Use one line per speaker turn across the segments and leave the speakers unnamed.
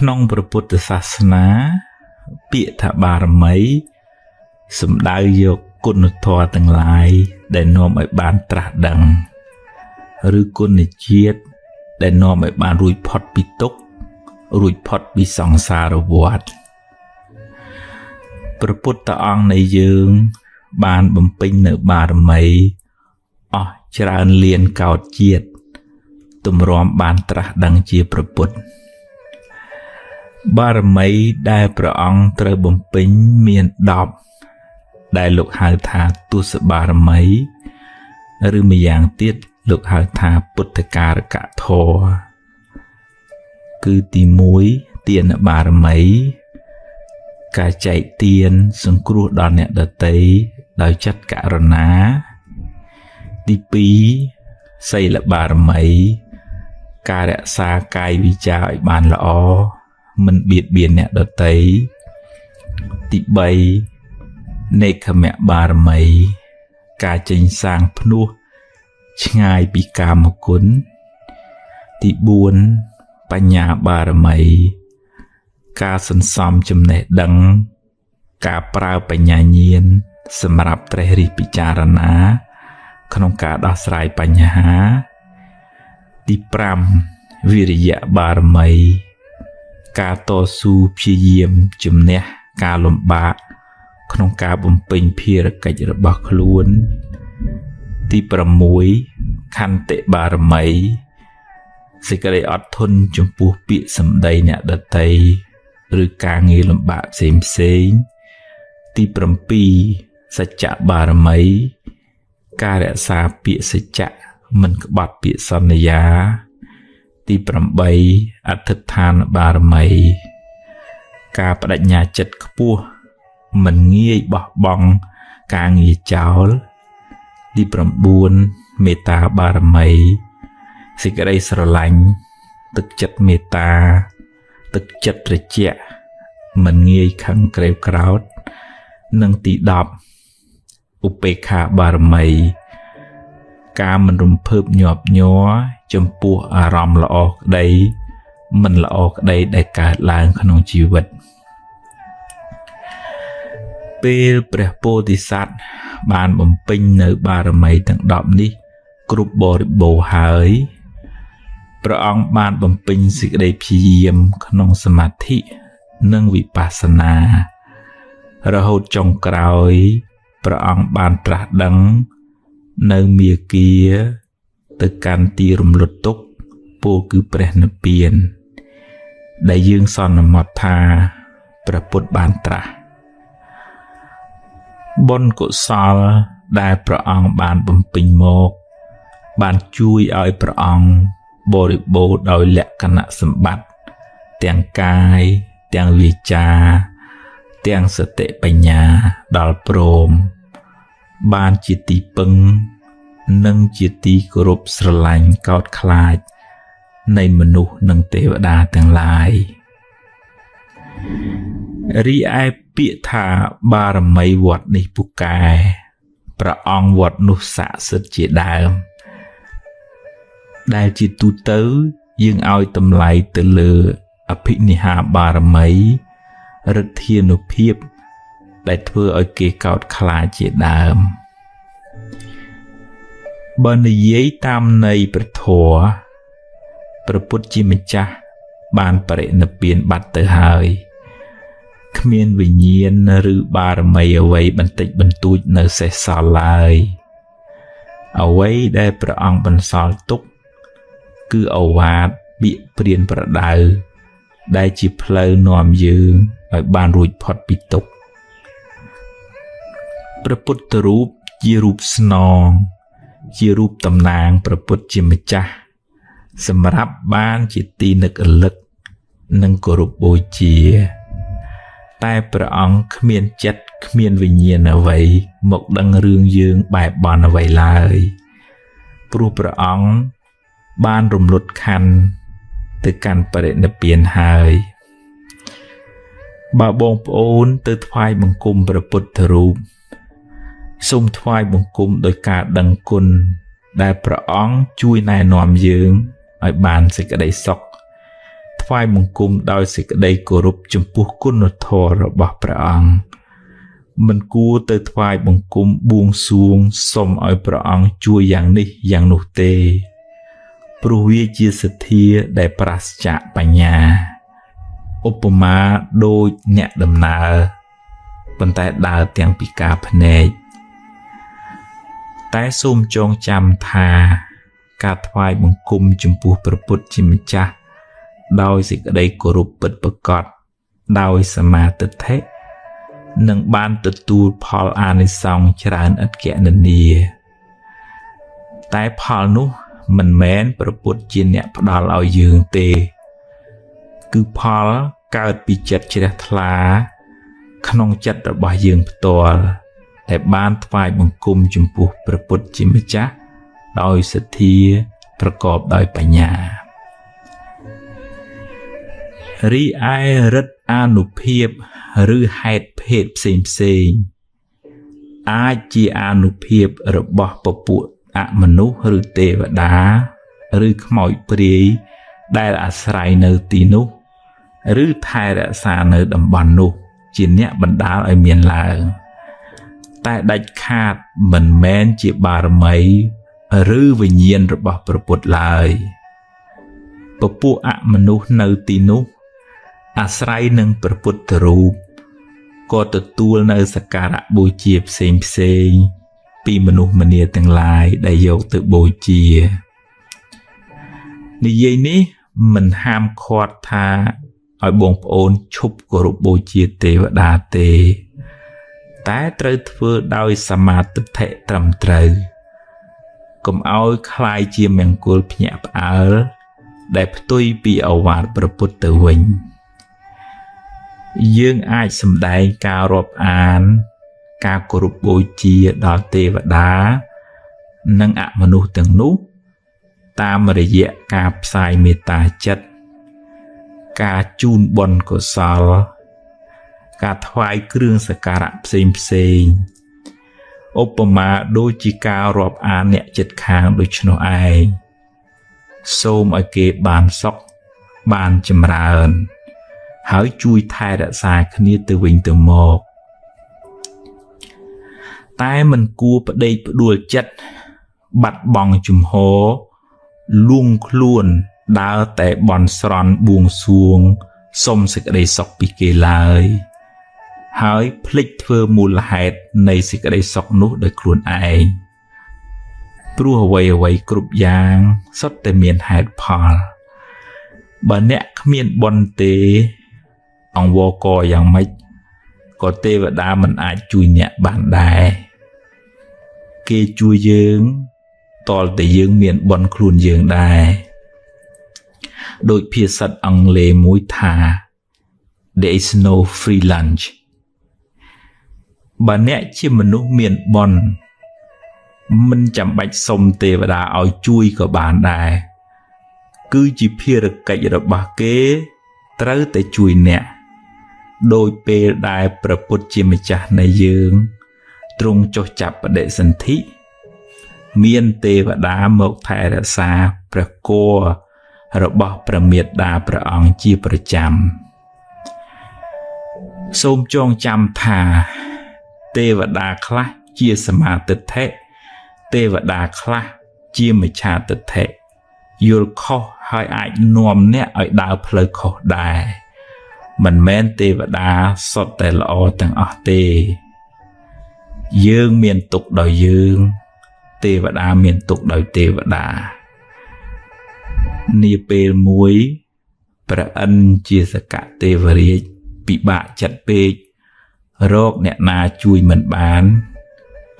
ក្នុងព្រះពុទ្ធសាសនា ពាក្យថាបារមីសំដៅយកគុណធម៌ទាំងឡាយដែលនាំឲ្យបានត្រាស់ដឹង ឬគុណជាតិដែលនាំឲ្យបានរួចផុតពីទុក្ខរួចផុតពីសង្សារវដ្តព្រះពុទ្ធអង្គនៃយើង បានបំពេញនៅបារមីអស់ច្រើនលានកោតជាតិទម្រាំបានត្រាស់ដឹងជាព្រះពុទ្ធបារមីដែលព្រះអង្គត្រូវបំពេញមាន10ដែលលោកហៅថាទសបារមីឬម្យ៉ាងទៀតលោកហៅថាពុទ្ធការកធម៌គឺទី1ទានបារមីការចែកទានសង្គ្រោះដល់អ្នកដទៃដោយចិត្តករុណាទី2សីលបារមីការរក្សាកាយវិចារឲ្យបានល្អមិនបៀតបៀនអ្នកដទៃទី3នេក្ខមបារមីការចេញសាងភ្នោះឆ្ងាយពីកាមគុណទី4បញ្ញាបារមីការសន្សំចំណេះដឹង ការប្រើបញ្ញាញាណសម្រាប់ត្រេះរិះពិចារណា ក្នុងការដោះស្រាយបញ្ហាទី5វិរិយបារមីការតស៊ូព្យាយាមជំនះការលំបាកក្នុងការបំពេញភារកិច្ចរបស់ខ្លួនទី6ខន្តិបារមីសេចក្តីអត់ធន់ចំពោះពាក្យសម្ដីអ្នកដទៃឬការងារលំបាកផ្សេងផ្សេងទី7សច្ចបារមីការរក្សាពាក្យសច្ចៈមិនក្បត់ពាក្យសន្យាទី8អធិដ្ឋានបារមី ការបដិញ្ញាចិត្តខ្ពស់មិនងាយបោះបង់ការងារចោលទី9មេត្តាបារមីសេចក្តីស្រឡាញ់ទឹកចិត្តមេត្តាទឹកចិត្តត្រជាក់មិនងាយខឹងក្រេវក្រោធនិងទី10ឧបេក្ខាបារមីការមិនរំភើបញាប់ញ័រចំពោះអារម្មណ៍ល្អក្តីមិនល្អក្តីដែលកើតឡើងក្នុងជីវិតពេលព្រះពោធិសត្វបានបំពេញនៅបារមីទាំង10នេះគ្រប់បរិបូរណ៍ហើយព្រះអង្គបានបំពេញសេចក្តីព្យាយាមក្នុងសមាធិនិងវិបស្សនារហូតចុងក្រោយព្រះអង្គបានត្រាស់ដឹងនៅមាគាទៅកាន់ទីរំលត់ទុក្ខពោលគឺព្រះនិព្វានដែលយើងសន្មតថាព្រះពុទ្ធបានត្រាស់បុណ្យកុសលដែលព្រះអង្គបានបំពេញមកបានជួយឲ្យព្រះអង្គបរិបូរណ៍ដោយលក្ខណៈសម្បត្តិទាំងកាយទាំងវាចាទាំងសតិបញ្ញាដល់ព្រមបានជាទីពឹងនិងជាទីគោរពស្រឡាញ់កោតខ្លាចនៃមនុស្សនិងទេវតាទាំងឡាយរីឯពាក្យថាបារមីវត្តនេះពូកែព្រះអង្គវត្តនោះស័ក្តិសិទ្ធិជាដើមដែលជាទូទៅយើងឲ្យតម្លៃទៅលើអភិនិហាបារមីឫទ្ធានុភាពដែលធ្វើឲ្យគេកោតខ្លាចជាដើមបើនិយាយតាមន័យព្រះធម៌ព្រះពុទ្ធជាម្ចាស់បានបរិនិព្វានបាត់ទៅហើយគ្មានវិញ្ញាណឬបារមីអ្វីបន្តិចបន្តួចនៅសេសសល់ឡើយអ្វីដែលព្រះអង្គបន្សល់ទុកគឺឱវាទពាក្យព្រានប្រដៅដែលជាផ្លូវនាំយើងឲ្យបានរួចផុតពីទុក្ខព្រះពុទ្ធរូបជារូបស្នងជារូបតំណាងព្រះពុទ្ធជាម្ចាស់សម្រាប់បានជាទីនឹករលឹកនិងគោរពបូជាតែព្រះអង្គគ្មានចិត្តគ្មានវិញ្ញាណអ្វីមកដឹងរឿងយើងបែបបន់អ្វីឡើយព្រោះព្រះអង្គបានរំលត់ខណ្ឌទៅកាន់បរិនិព្វានហើយបើបងប្អូនទៅថ្វាយបង្គំព្រះពុទ្ធរូបសូមថ្វាយបង្គំដោយការដឹងគុណដែលព្រះអង្គជួយណែនាំយើងឲ្យបានសេចក្តីសុខ ថ្វាយបង្គំដោយសេចក្តីគោរពចំពោះគុណធម៌របស់ព្រះអង្គមិនគួរទៅថ្វាយបង្គំបួងសួងសុំឲ្យព្រះអង្គជួយយ៉ាងនេះយ៉ាងនោះទេព្រោះវាជាសទ្ធាដែលប្រាសចាកបញ្ញាឧបមាដូចអ្នកដំណើរប៉ុន្តែដើរទាំងពិការភ្នែកតែសូមចងចាំថាការថ្វាយបង្គំចំពោះព្រះពុទ្ធជាម្ចាស់ដោយសេចក្តីគោរពពិតប្រាកដដោយសមាទិដ្ឋិនឹងបានទទួលផលអានិសង្សច្រើនឥតគណនាតែផលនោះមិនមែនព្រះពុទ្ធជាអ្នកផ្ដល់ឲ្យយើងទេគឺផលកើតពីចិត្តជ្រះថ្លាក្នុងចិត្តរបស់យើងផ្ទាល់ដែលបានថ្វាយបង្គំចំពោះព្រះពុទ្ធជាម្ចាស់ដោយសទ្ធាប្រកបដោយបញ្ញារីឯរិទ្ធអានុភាពឬហេតុភេទផ្សេងផ្សេងអាចជាអានុភាពរបស់ពពួកអមនុស្សឬទេវតាឬខ្មោចព្រាយដែលអាស្រ័យនៅទីនោះឬថែរក្សានៅតំបន់នោះជាអ្នកបណ្ដាលឲ្យមានឡើងតែដាច់ខាតមិនមែនជាបារមីឬវិញ្ញាណរបស់ព្រះពុទ្ធឡើយពពួកអមនុស្សនៅទីនោះអាស្រ័យនឹងព្រះពុទ្ធរូបក៏ទទួលនៅសក្ការៈបូជាផ្សេងផ្សេងពីមនុស្សម្នាទាំងឡាយដែលយកទៅបូជានិយាយនេះមិនហាមឃាត់ថាឲ្យបងប្អូនឈប់គោរពបូជាទេវតាទេតែត្រូវធ្វើដោយសមាទិដ្ឋិត្រឹមត្រូវកុំឲ្យคล้ายជាមង្គលភ្ញាក់ផ្អើលដែលផ្ទុយពីឱវាទព្រះពុទ្ធទៅវិញយើងអាចសម្ដែងការរាប់អានការគោរពបូជាដល់ទេវតានិងអមនុស្សទាំងនោះតាមរយៈការផ្សាយមេត្តាចិត្តការជូនបុណ្យកុសលការថ្វាយគ្រឿងសក្ការៈផ្សេងផ្សេងឧបមាដូចជាការរាប់អានអ្នកចិត្តខាងដូច្នោះឯងសូមឲ្យគេបានសុខបានចម្រើនហើយជួយថែរក្សាគ្នាទៅវិញទៅមកតែមិនគួរផ្ដេកផ្ដួលចិត្តបាត់បង់ជំហរលួងខ្លួនដើរតែបន់ស្រន់បួងសួងសុំសេចក្តីសុខពីគេឡើយហើយភ្លេចធ្វើមូលហេតុនៃសេចក្តីសុខនោះដោយខ្លួនឯងព្រោះអ្វីអ្វីគ្រប់យ៉ាងសុទ្ធតែមានហេតុផលបើអ្នកគ្មានបុណ្យទេអង្វរកយ៉ាងម៉េចក៏ទេវតាមិនអាចជួយអ្នកបានដែរគេជួយយើងតលតែយើងមានបុណ្យខ្លួនយើងដែរដោយភាសាអង់គ្លេសមួយថា There is no free lunch បើអ្នកជាមនុស្សមានបុណ្យមិនចាំបាច់សុំទេវតាឲ្យជួយក៏បានដែរគឺជាភារកិច្ចរបស់គេត្រូវតែជួយអ្នកដោយពេលដែលព្រះពុទ្ធជាម្ចាស់នៃយើងទ្រង់ចុះចាប់បដិសន្ធិមានទេវតាមកថែរក្សាព្រះគររបស់ព្រះមេត្តាព្រះអង្គជាប្រចាំសូមចងចាំថាទេវតាខ្លះជាសមាទិដ្ឋិទេវតាខ្លះជាមិច្ឆាទិដ្ឋិយល់ខុសហើយអាចនាំអ្នកឲ្យដើរផ្លូវខុសដែរមិនមែនទេវតាសុទ្ធតែល្អទាំងអស់ទេយើងមានទុក្ខដោយយើងទេវតាមានទុក្ខដោយទេវតានាពេលមួយព្រះឥន្ទជាសកទេវរាជពិបាកចិត្តពេករកអ្នកណាជួយមិនបាន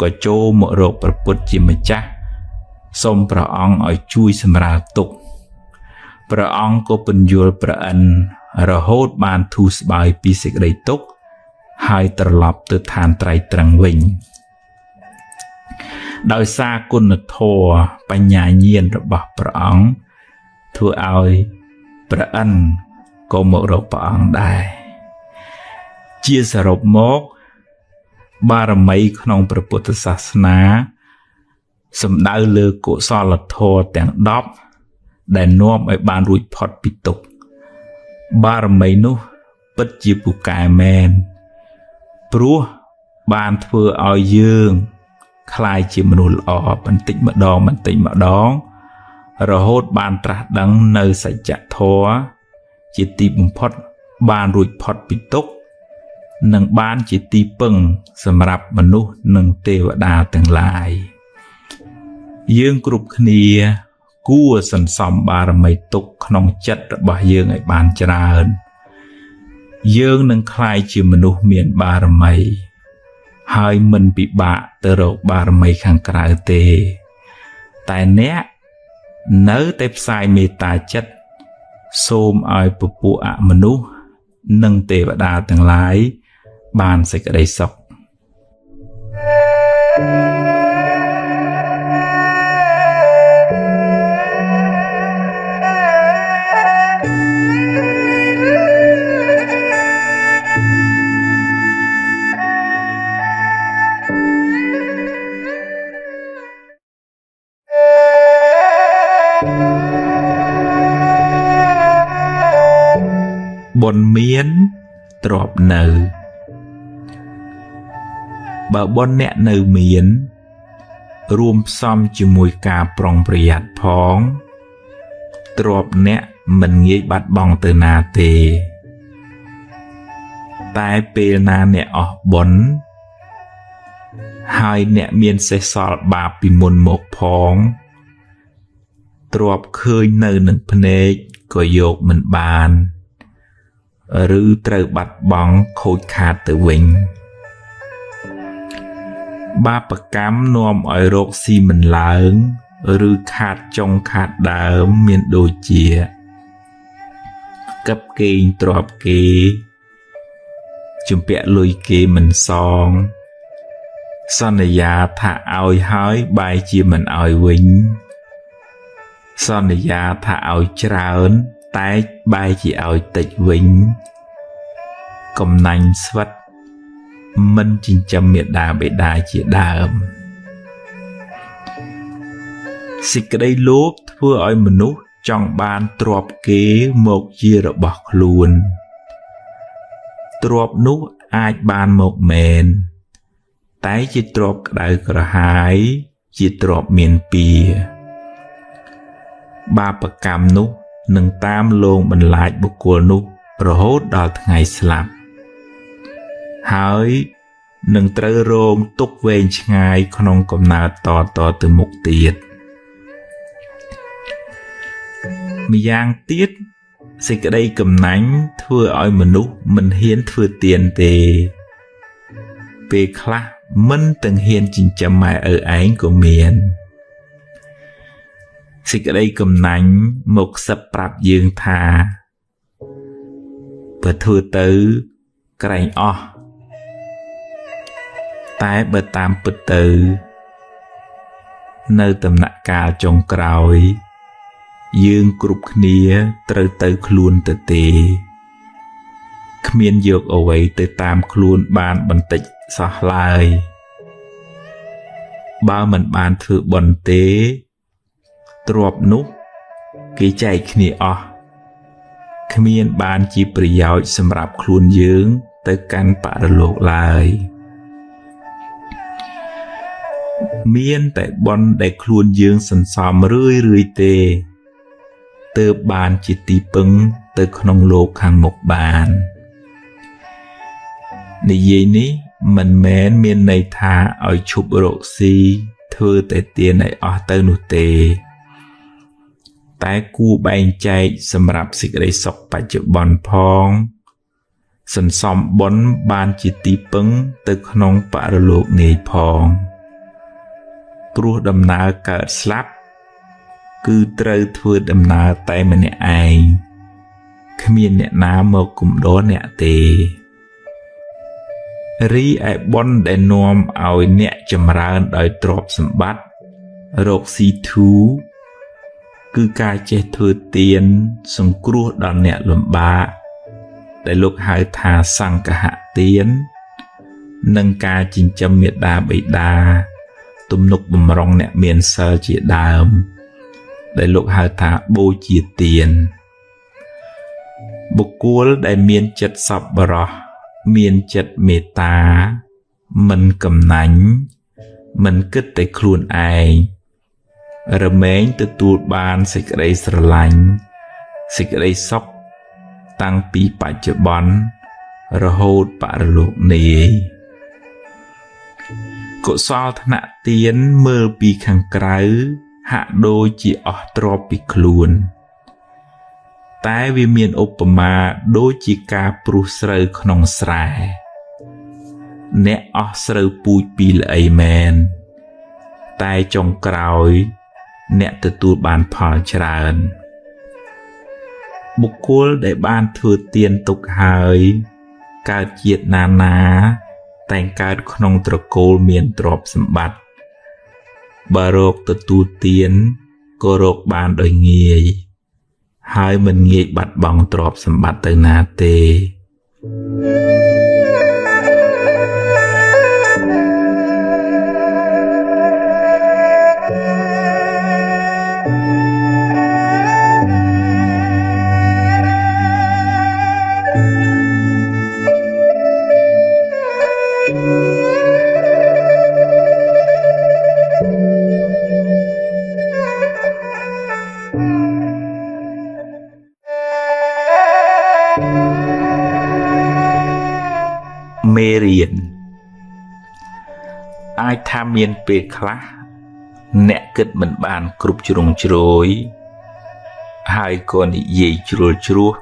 ក៏ចូលមករកព្រះពុទ្ធជាម្ចាស់សូមព្រះអង្គឲ្យជួយសម្រាលទុក្ខព្រះអង្គក៏ពន្យល់ព្រះឥន្ទរហូតបានធូរស្បើយពីសេចក្តីទុក្ខហើយត្រឡប់ទៅឋានត្រៃត្រឹងវិញដោយសារគុណធម៌បញ្ញាញាណរបស់ព្រះអង្គធ្វើឲ្យព្រះឥន្ទក៏មករកព្រះអង្គដែរជាសរុបមកបារមីក្នុងព្រះពុទ្ធសាសនាសំដៅលើកុសលធម៌ទាំង10ដែលនាំឲ្យបានរួចផុតពីទុក្ខ បារមីនោះពិតជាពូកែមែនព្រោះបានធ្វើឲ្យយើងក្លាយជាមនុស្សល្អបន្តិចម្ដងបន្តិចម្ដងរហូតបានត្រាស់ដឹងនៅសច្ចធម៌ជាទីបំផុតបានរួចផុតពីទុក្ខនិងបានជាទីពឹងសម្រាប់មនុស្សនិងទេវតាទាំងឡាយយើងគ្រប់គ្នាគួរសន្សំបារមីទុកក្នុងចិត្តរបស់យើងឲ្យបានច្រើនយើងនឹងក្លាយជាមនុស្សមានបារមីហើយមិនពិបាកទៅរកបារមីខាងក្រៅទេតែអ្នកនៅតែផ្សាយមេត្តាចិត្តសូមឲ្យពពួកអមនុស្សនិងទេវតាទាំងឡាយបានសេចក្តីសុខបុណ្យមានទ្រព្យនៅបើបុណ្យអ្នកនៅមានរួមផ្សំជាមួយការប្រុងប្រយ័ត្នផងទ្រព្យអ្នកមិនងាយបាត់បង់ទៅណាទេតែពេលណាអ្នកអស់បុណ្យហើយអ្នកមានសេះសល់បាបពីមុនមកផងទ្រព្យឃើញនៅនឹងភ្នែកក៏យកមិនបានឬត្រូវបាត់បង់ខូចខាតទៅវិញបាបកម្មនាំឲ្យរកស៊ីមិនឡើងឬខាតចុងខាតដើមមានដូចជាកឹបកេងទ្រព្យគេជំពាក់លុយគេមិនសងសន្យាថាឲ្យហើយបែរជាមិនឲ្យវិញសន្យាថាឲ្យច្រើនតែបែរជាឲ្យតិចវិញកំណាញ់ស្វិតមិនចិញ្ចឹមមាតាបិតាជាដើមសេចក្តីលោភធ្វើឲ្យមនុស្សចង់បានទ្រព្យគេមកជារបស់ខ្លួនទ្រព្យនោះអាចបានមកមែនតែជាទ្រព្យក្តៅក្រហាយជាទ្រព្យមានពៀបាបកម្មនោះនឹងតាមលងបន្លាចបុគ្គលនោះរហូតដល់ថ្ងៃស្លាប់ហើយនឹងត្រូវរងទុក្ខវែងឆ្ងាយក្នុងកំណើតតៗទៅមុខទៀតម្យ៉ាងទៀតសេចក្តីកំណាញ់ធ្វើឲ្យមនុស្សមិនហ៊ានធ្វើទានទេពេលខ្លះមិនទាំងហ៊ានចិញ្ចឹមម៉ែឪឯងក៏មានសេចក្តីកំណាញ់មកខ្សឹបប្រាប់យើងថាបើធ្វើទៅក្រែងអស់តែបើតាមពិតទៅនៅដំណាក់កាលចុងក្រោយយើងគ្រប់គ្នាត្រូវទៅខ្លួនទៅទេគ្មានយកអ្វីទៅតាមខ្លួនបានបន្តិចសោះឡើយបើមិនបានធ្វើបុណ្យទេទ្រព្យនោះគេចែកគ្នាអស់គ្មានបានជាប្រយោជន៍សម្រាប់ខ្លួនយើងទៅកាន់បរលោកឡើយមានតែបុណ្យដែលខ្លួនយើងសន្សំរឿយៗទេទើបបានជាទីពឹងទៅក្នុងលោកខាងមុខបាននិយាយនេះមិនមែនមានន័យថាឲ្យឈប់រកស៊ីធ្វើតែទានឲ្យអស់ទៅនោះទេតែគួរបែងចែកសម្រាប់សេចក្តីសុខបច្ចុប្បន្នផងសន្សំបុណ្យបានជាទីពឹងទៅក្នុងបរលោកនាយផងព្រោះដំណើរកើតស្លាប់គឺត្រូវធ្វើដំណើរតែម្នាក់ឯងគ្មានអ្នកណាមកគំដរអ្នកទេរីឯបុណ្យដែលនាំឲ្យអ្នកចម្រើនដោយទ្រព្យសម្បត្តិរកស៊ីធូរគឺការចេះធ្វើទានសង្គ្រោះដល់អ្នកលំបាកដែលលោកហៅថាសង្ឃហទាននិងការចិញ្ចឹមមាតាបិតាទំនុកបំរុងអ្នកមានសិលជាដើមដែលលោកហៅថាបូជាទាន បុគ្គលដែលមានចិត្តសប្បុរសមានចិត្តមេត្តាមិនកំណាញ់មិនគិតតែខ្លួនឯងរមែងទទួលបានសេចក្តីស្រឡាញ់សេចក្តីសុខតាំងពីបច្ចុប្បន្នរហូតបរលោកនាយកុសលថ្នាក់ទានមើលពីខាងក្រៅហាក់ដូចជាអស់ទ្រព្យពីខ្លួនតែវាមានឧបមាដូចជាការព្រុសស្រូវក្នុងស្រែអ្នកអស់ស្រូវពូជពីល្អីមែនតែចុងក្រោយអ្នកទទួលបានផលច្រើនបុគ្គលដែលបានធ្វើទានទុកហើយកើតជាតិណាណាតែងកើតក្នុងត្រកូលមានទ្រព្យសម្បត្តិបើរកទទួលទានក៏រកបានដោយងាយហើយមិនងាយបាត់បង់ទ្រព្យសម្បត្តិទៅណាទេមេរៀនអាចថាមានពេលខ្លះអ្នកគិតមិនបានគ្រប់ជ្រុងជ្រោយហើយក៏និយាយជ្រុលជ្រួស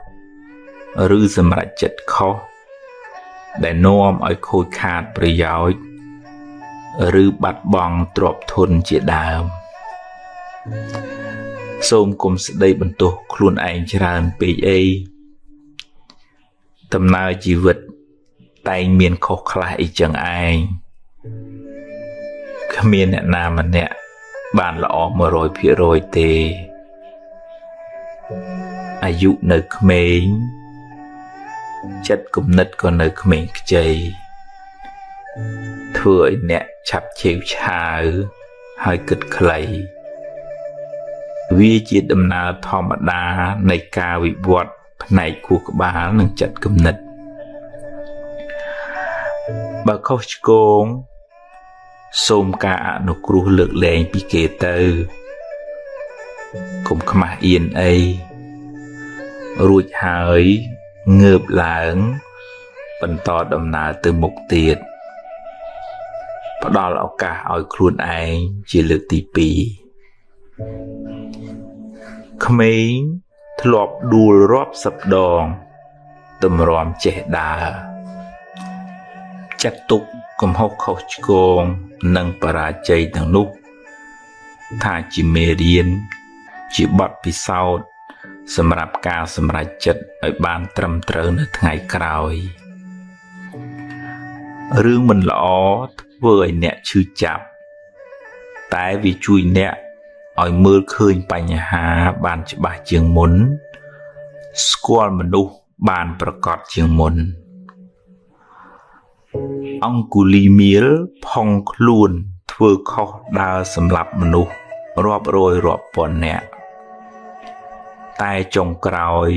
ឬសម្រេចចិត្តខុសដែលនាំឲ្យខូចខាតប្រយោជន៍ឬបាត់បង់ទ្រព្យធនជាដើមសូមកុំស្ដីបន្ទោសខ្លួនឯងច្រើនពេកអីដំណើរជីវិតតែងមានខុសខ្លះអីចឹងឯងគ្មានអ្នកណាម្នាក់បានល្អ 100% ទេអាយុនៅក្មេងចិត្តគំនិតក៏នៅក្មេងខ្ចីធ្វើឲ្យអ្នកឆាប់ឆេវឆាវហើយគិតខ្លីវាជាដំណើរធម្មតានៃការវិវត្តផ្នែកខួរក្បាលនិងចិត្តគំនិតបើខុសឆ្គងសូមការអនុគ្រោះលើកលែងពីគេទៅកុំខ្មាស់អៀនអីរួចហើយងើបឡើងបន្តដំណើរទៅមុខទៀតផ្ដល់ឱកាសឲ្យខ្លួនឯងជាលើកទី2ក្មេងធ្លាប់ដួលរាប់សិបដងទម្រាំចេះដើរចាត់ទុកកំហុសខុសឆ្គងនិងបរាជ័យទាំងនោះថាជាមេរៀនជាបទពិសោធន៍សម្រាប់ការសម្រេចចិត្តឲ្យបានត្រឹមត្រូវនៅថ្ងៃក្រោយរឿងមិនល្អធ្វើឲ្យអ្នកឈឺចាប់តែវាជួយអ្នកឲ្យមើលឃើញបញ្ហាបានច្បាស់ជាងមុនស្គាល់មនុស្សបានប្រាកដជាងមុនអង្គុលីមៀលផុងខ្លួនធ្វើខុសដើរសម្លាប់មនុស្សរាប់រយរាប់ពាន់នាក់តែចុងក្រោយ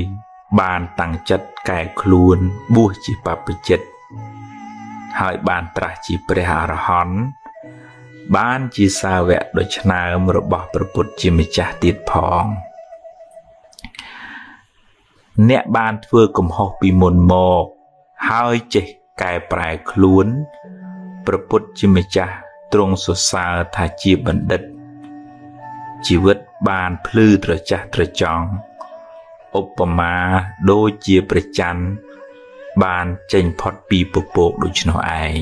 បានតាំងចិត្តកែខ្លួនបួសជាបព្វជិតហើយបានត្រាស់ជាព្រះអរហន្តបានជាសាវកដ៏ឆ្នើមរបស់ព្រះពុទ្ធជាម្ចាស់ទៀតផងអ្នកបានធ្វើកំហុសពីមុនមកហើយចេះកែប្រែខ្លួនព្រះពុទ្ធជាម្ចាស់ទ្រង់សរសើរថាជាបណ្ឌិតជីវិតបានភ្លឺត្រចះត្រចង់ឧបមាដូចជាព្រះច័ន្ទបានចេញផុតពីពពកដូច្នោះឯង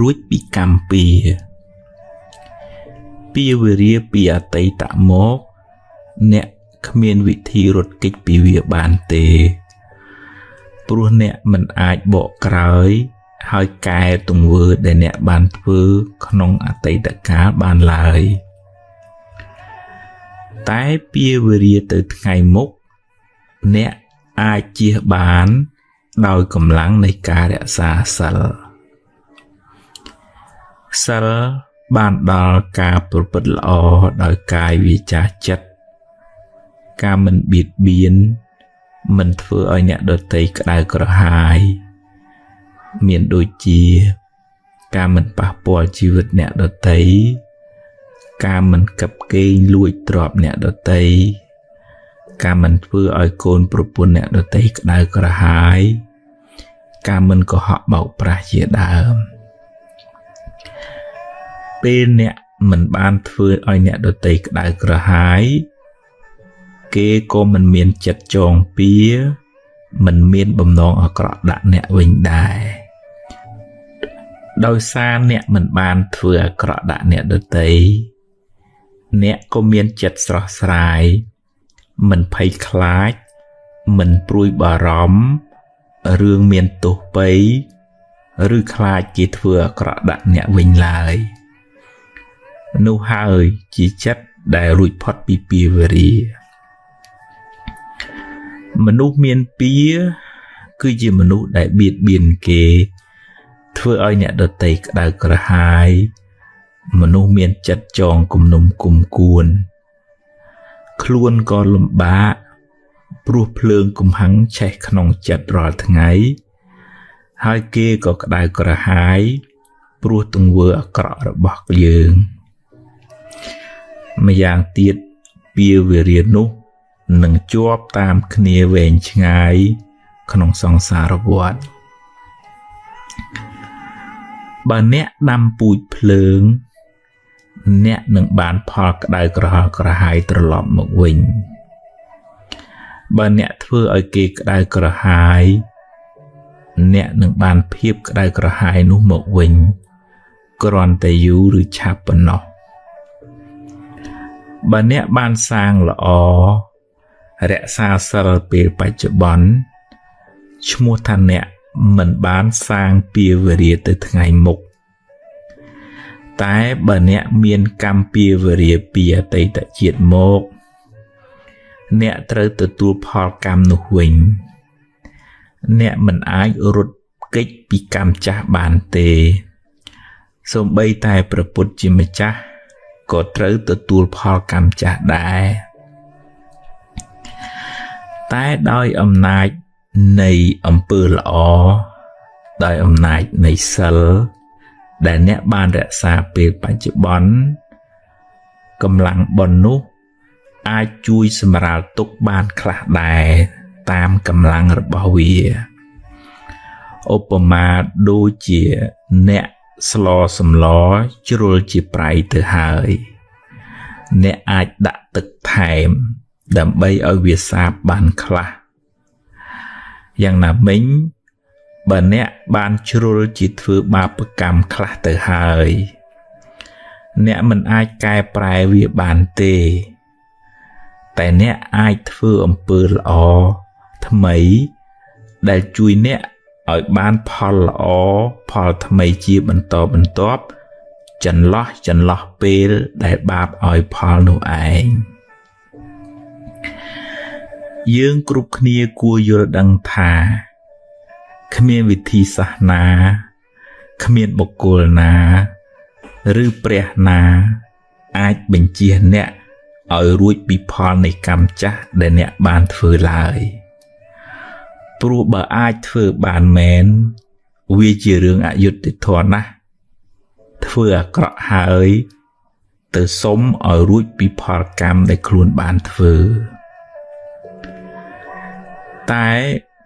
រួចពីកម្មពៀពីវេរាពីអតីតមកអ្នកគ្មានវិធីរត់គេចពីវាបានទេព្រោះអ្នកមិនអាចបកក្រោយហើយកែទង្វើដែលអ្នកបានធ្វើក្នុងអតីតកាលបានឡើយ តែពៀវរាទៅថ្ងៃមុខអ្នកអាចជៀសបានដោយកម្លាំងនៃការរក្សាសិលសិលបានដល់ការប្រព្រឹត្តល្អដោយកាយវាចាចិត្តការមិនបៀតបៀនមិនធ្វើឲ្យអ្នកដទៃក្តៅក្រហាយមានដូចជាការមិនប៉ះពាល់ជីវិតអ្នកដទៃការមិនកឹបកេងលួចទ្រព្យអ្នកដទៃការមិនធ្វើឲ្យកូនប្រពន្ធអ្នកដទៃក្តៅក្រហាយការមិនកុហកបោកប្រាស់ជាដើមពេលអ្នកមិនបានធ្វើឲ្យអ្នកដទៃក្តៅក្រហាយគេក៏មិនមានចិត្តចងពៀមិនមានបំណងអាក្រក់ដាក់អ្នកវិញដែរដោយសារអ្នកមិនបានធ្វើអាក្រក់ដាក់អ្នកដទៃអ្នកក៏មានចិត្តស្រស់ស្រាយមិនភ័យខ្លាចមិនព្រួយបារម្ភរឿងមានទោសពៃឬខ្លាចគេធ្វើអាក្រក់ដាក់អ្នកវិញឡើយនោះហើយជាចិត្តដែលរួចផុតពីពៀវរាមនុស្សមានពៀគឺជាមនុស្សដែលបៀតបៀនគេធ្វើឲ្យអ្នកដទៃក្តៅក្រហាយមនុស្សមានចិត្តចងគំនុំគុំគួនខ្លួនក៏លំបាកព្រោះភ្លើងកំហឹងឆេះក្នុងចិត្តរាល់ថ្ងៃហើយគេក៏ក្តៅក្រហាយព្រោះទង្វើអាក្រក់របស់យើងម្យ៉ាងទៀតពៀវរានោះនឹងជាប់តាមគ្នាវែងឆ្ងាយក្នុងសង្សារវដ្តបើអ្នកដាំពូជភ្លើងអ្នកនឹងបានផលក្តៅក្រហល់ក្រហាយត្រឡប់មកវិញបើអ្នកធ្វើឲ្យគេក្តៅក្រហាយអ្នកនឹងបានភាពក្តៅក្រហាយនោះមកវិញគ្រាន់តែយូរឬឆាប់ប៉ុណ្ណោះបើអ្នកបានសាងល្អរក្សាសិលពេលបច្ចុប្បន្នឈ្មោះថាអ្នកមិនបានសាងពៀវរាទៅថ្ងៃមុខតែបើអ្នកមានកម្មពៀវរាពីអតីតជាតិមកអ្នកត្រូវទទួលផលកម្មនោះវិញអ្នកមិនអាចរត់គេចពីកម្មចាស់បានទេសូម្បីតែព្រះពុទ្ធជាម្ចាស់ក៏ត្រូវទទួលផលកម្មចាស់ដែរតែដោយអំណាចនៃអំពើល្អដោយអំណាចនៃសិលដែលអ្នកបានរក្សាពេលបច្ចុប្បន្នកម្លាំងបុណ្យនោះអាចជួយសម្រាលទុក្ខបានខ្លះដែរតាមកម្លាំងរបស់វាឧបមាដូចជាអ្នកស្លសម្លជ្រុលជាប្រៃទៅហើយអ្នកអាចដាក់ទឹកថែមដើម្បីឲ្យវាសាបបានខ្លះយ៉ាងណាមិញបើអ្នកបានជ្រុលជាធ្វើបាបកម្មខ្លះទៅហើយអ្នកមិនអាចកែប្រែវាបានទេតែអ្នកអាចធ្វើអំពើល្អថ្មីដែលជួយអ្នកឲ្យបានផលល្អផលថ្មីជាបន្តបន្ទាប់ចន្លោះពេលដែលបាបឲ្យផលនោះឯងយើងគ្រប់គ្នាគួរយល់ដឹងថាគ្មានវិធីសាស្ត្រណាគ្មានបុគ្គលណាឬព្រះណាអាចបញ្ចៀសអ្នកឲ្យរួចពីផលនៃកម្មចាស់ដែលអ្នកបានធ្វើឡើយព្រោះបើអាចធ្វើបានមែនវាជារឿងអយុត្តិធម៌ណាស់ធ្វើអាក្រក់ហើយទៅសុំឲ្យរួចពីផលកម្មដែលខ្លួនបានធ្វើតែ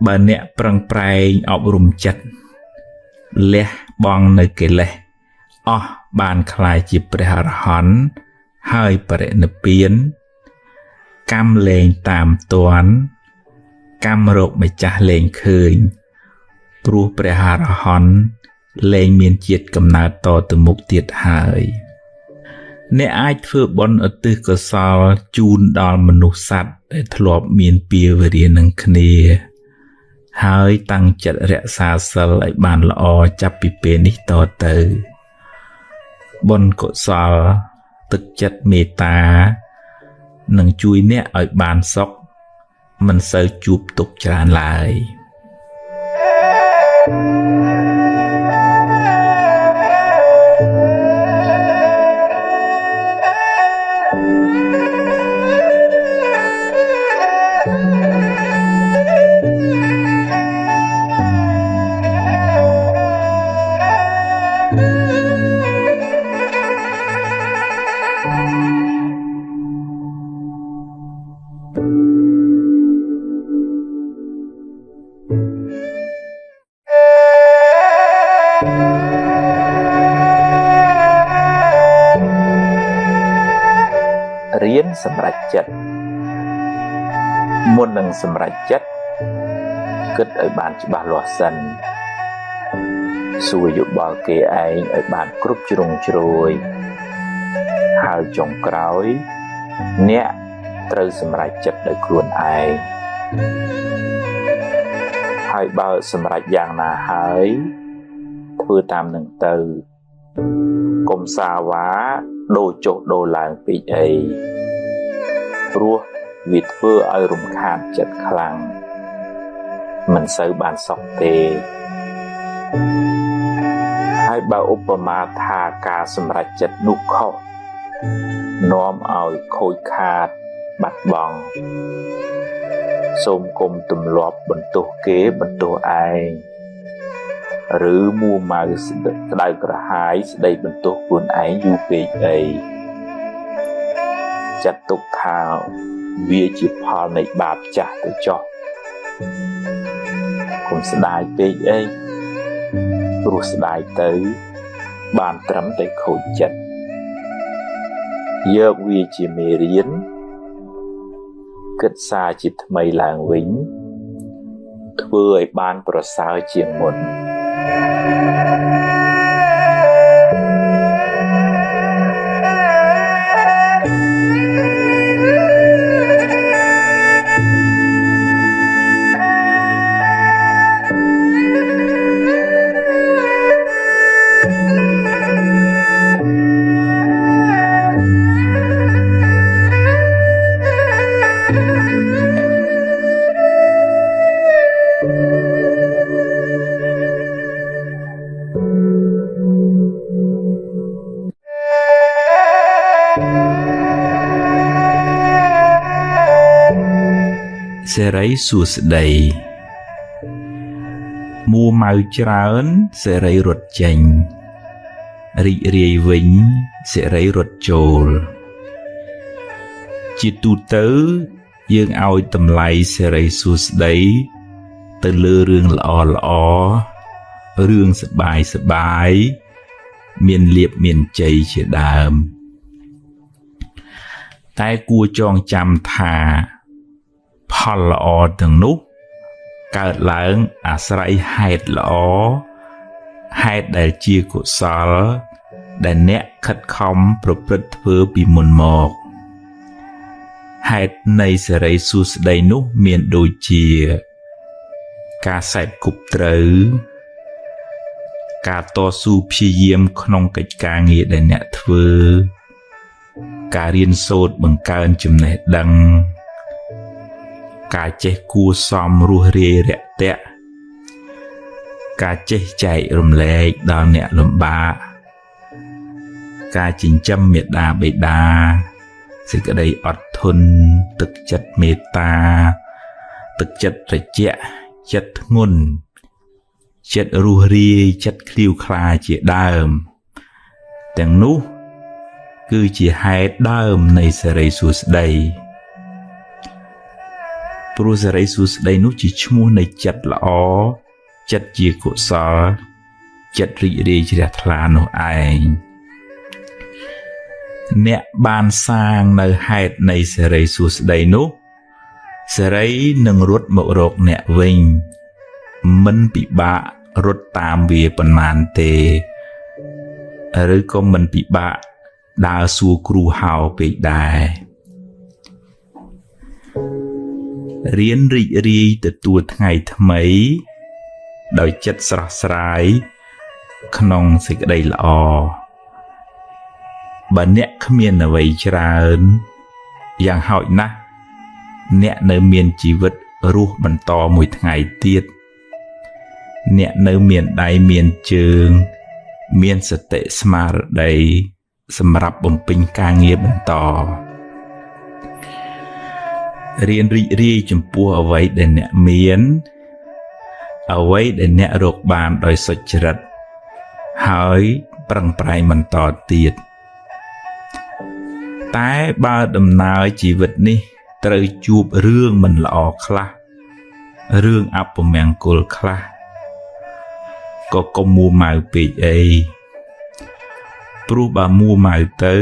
បើអ្នកប្រឹងប្រែងអប់រំចិត្តលះបង់នៅកិលេសអស់បានក្លាយជាព្រះអរហន្តហើយបរិនិព្វានកម្មលែងតាមទាន់កម្មរកម្ចាស់លែងឃើញព្រោះព្រះអរហន្តលែងមានជាតិកំណើតតទៅមុខទៀតហើយអ្នកអាចធ្វើបុណ្យឧទ្ទិសកុសលជូនដល់មនុស្សសត្វដែលធ្លាប់មានពៀវរានឹងគ្នាហើយតាំងចិត្តរក្សាសិលឲ្យបានល្អចាប់ពីពេលនេះតទៅបុណ្យកុសលទឹកចិត្តមេត្តា នឹងជួយអ្នកឲ្យបានសុខមិនសូវជួបទុក្ខច្រើនឡើយរៀនសម្រេចចិត្តមុននឹងសម្រេចចិត្តគិតឲ្យបានច្បាស់លាស់សិនសួរយោបល់គេឯងឲ្យបានគ្រប់ជ្រុងជ្រោយហើយចុងក្រោយអ្នកត្រូវសម្រេចចិត្តដោយខ្លួនឯងហើយបើសម្រេចយ៉ាងណាហើយធ្វើតាមនឹងទៅកុំសាវ៉ាដូរចុះដូរឡើងពេកអីព្រោះវាធ្វើឲ្យរំខានចិត្តខ្លាំងមិនសូវបានសុខទេហើយបើឧបមាថាការសម្រេចចិត្តនោះខុសនាំឲ្យខូចខាតបាត់បង់សូមគុំទម្លាប់បន្ទោសគេបន្ទោសឯងឬមួម៉ៅក្តៅក្រហាយស្ដីបន្ទោសខ្លួនឯងយូរពេកអីចាត់ទុកថាវាជាផលនៃបាបចាស់ទៅចុះកុំស្ដាយពេកអីព្រោះស្ដាយទៅបានត្រឹមតែខូចចិត្តយកវាជាមេរៀនគិតសារជាថ្មីឡើងវិញធ្វើឲ្យបានប្រសើរជាងមុនសេរីសួស្តីមួម៉ៅច្រើនសេរីរត់ចេញរីករាយវិញសេរីរត់ចូលជាទូទៅយើងឲ្យតម្លៃសេរីសួស្តីទៅលើរឿងល្អល្អរឿងសប្បាយសប្បាយមានលាភមានជ័យជាដើមតែគួរចងចាំថាផលល្អទាំងនោះកើតឡើងអាស្រ័យហេតុល្អហេតុដែលជាកុសលដែលអ្នកខិតខំប្រព្រឹត្តធ្វើពីមុនមកហេតុនៃសេរីសួស្តីនោះមានដូចជាការសេពគប់ត្រូវការតស៊ូព្យាយាមក្នុងកិច្ចការងារដែលអ្នកធ្វើការរៀនសូត្របង្កើនចំណេះដឹងការចេះគួសមរស់រាយរាក់ទាក់ការចេះចែករំលែកដល់អ្នកលំបាកការចិញ្ចឹមមេដាបេដាសេចក្តីអត់ធន់ទឹកចិត្តមេត្តាទឹកចិត្តត្រជាក់ចិត្តធ្ងន់ចិត្តរស់រាយចិត្តឃ្លាវខ្លាជាដើមទាំងនោះគឺជាហេតុដើមនៃសេរីសួស្តីព្រោះសេរីសួស្តីនោះជាឈ្មោះនៃចិត្តល្អចិត្តជាកុសលចិត្តរីករាយជ្រះថ្លានោះឯងអ្នកបានសាងនៅហេតុនៃសេរីសួស្តីនោះសេរីនឹងរត់មករកអ្នកវិញមិនពិបាករត់តាមវាប៉ុន្មានទេឬក៏មិនពិបាកដើរសួរគ្រូហៅពេកដែររៀនរីករាយទទួលថ្ងៃថ្មីដោយចិត្តស្រស់ស្រាយក្នុងសេចក្តីល្អបើអ្នកគ្មានអ្វីច្រើន យ៉ាងហោចណាស់អ្នកនៅមានជីវិតរស់បន្តមួយថ្ងៃទៀតអ្នកនៅមានដៃមានជើងមានសតិស្មារតីសម្រាប់បំពេញការងារបន្តរៀនរីករាយចំពោះអ្វីដែលអ្នកមានអ្វីដែលអ្នករកបានដោយសុចរិតហើយប្រឹងប្រែងបន្តទៀតតែបើដំណើរជីវិតនេះត្រូវជួបរឿងមិនល្អខ្លះរឿងអពមង្គលខ្លះក៏កុំមួម៉ៅពេកអីព្រោះបើមួម៉ៅទៅ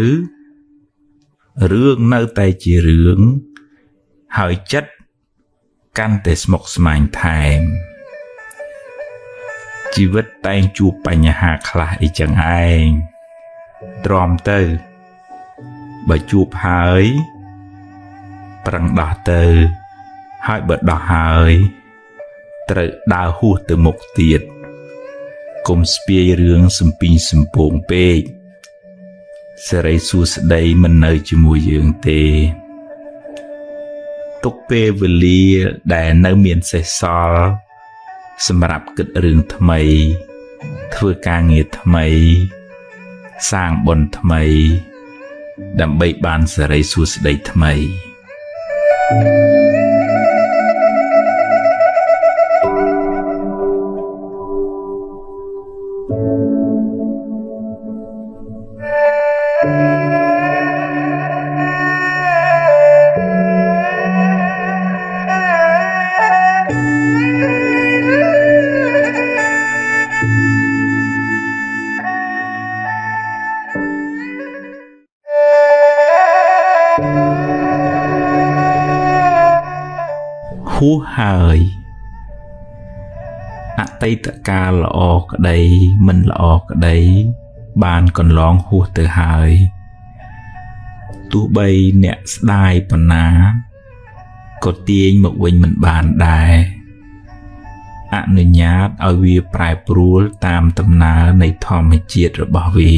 រឿងនៅតែជារឿងហើយចិត្តកាន់តែស្មុគស្មាញថែមជីវិតតែងជួបបញ្ហាខ្លះអីចឹងឯងទ្រាំទៅបើជួបហើយប្រឹងដោះទៅហើយបើដោះហើយត្រូវដើរហួសទៅមុខទៀតកុំស្ពាយរឿងសំពីងសំពងពេកសិរីសួស្តីមិននៅជាមួយយើងទេទុកពេលវេលាដែលនៅមានសេសសល់សម្រាប់គិតរឿងថ្មីធ្វើការងារថ្មីសាងបុណ្យថ្មីដើម្បីបានសិរីសួស្តីថ្មីហួសហើយអតីតកាលល្អក្តីមិនល្អក្តីបានកន្លងហួសទៅហើយទោះបីអ្នកស្ដាយប៉ុណ្ណាក៏ទាញមកវិញមិនបានដែរអនុញ្ញាតឲ្យវាប្រែប្រួលតាមដំណើរនៃធម្មជាតិរបស់វា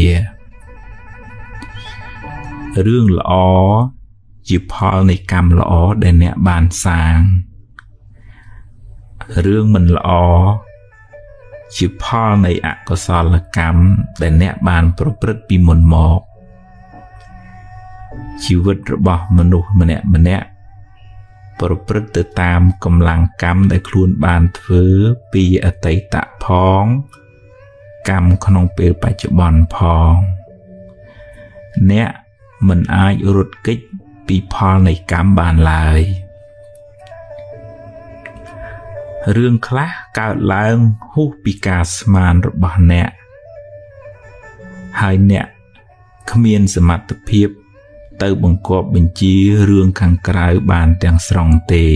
រឿងល្អជាផលនៃកម្មល្អដែលអ្នកបានសាងរឿងមិនល្អជាផលនៃអកុសលកម្មដែលអ្នកបានប្រព្រឹត្តពីមុនមកជីវិតរបស់មនុស្សម្នាក់ម្នាក់ប្រព្រឹត្តទៅតាមកម្លាំងកម្មដែលខ្លួនបានធ្វើពីអតីតផងកម្មក្នុងពេលបច្ចុប្បន្នផងអ្នកមិនអាចរត់គេចពីផលនៃកម្មបានឡើយរឿងខ្លះកើតឡើងហួសពីការស្មានរបស់អ្នកហើយអ្នកគ្មានសមត្ថភាពទៅបង្គាប់បញ្ជារឿងខាងក្រៅបានទាំងស្រុងទេ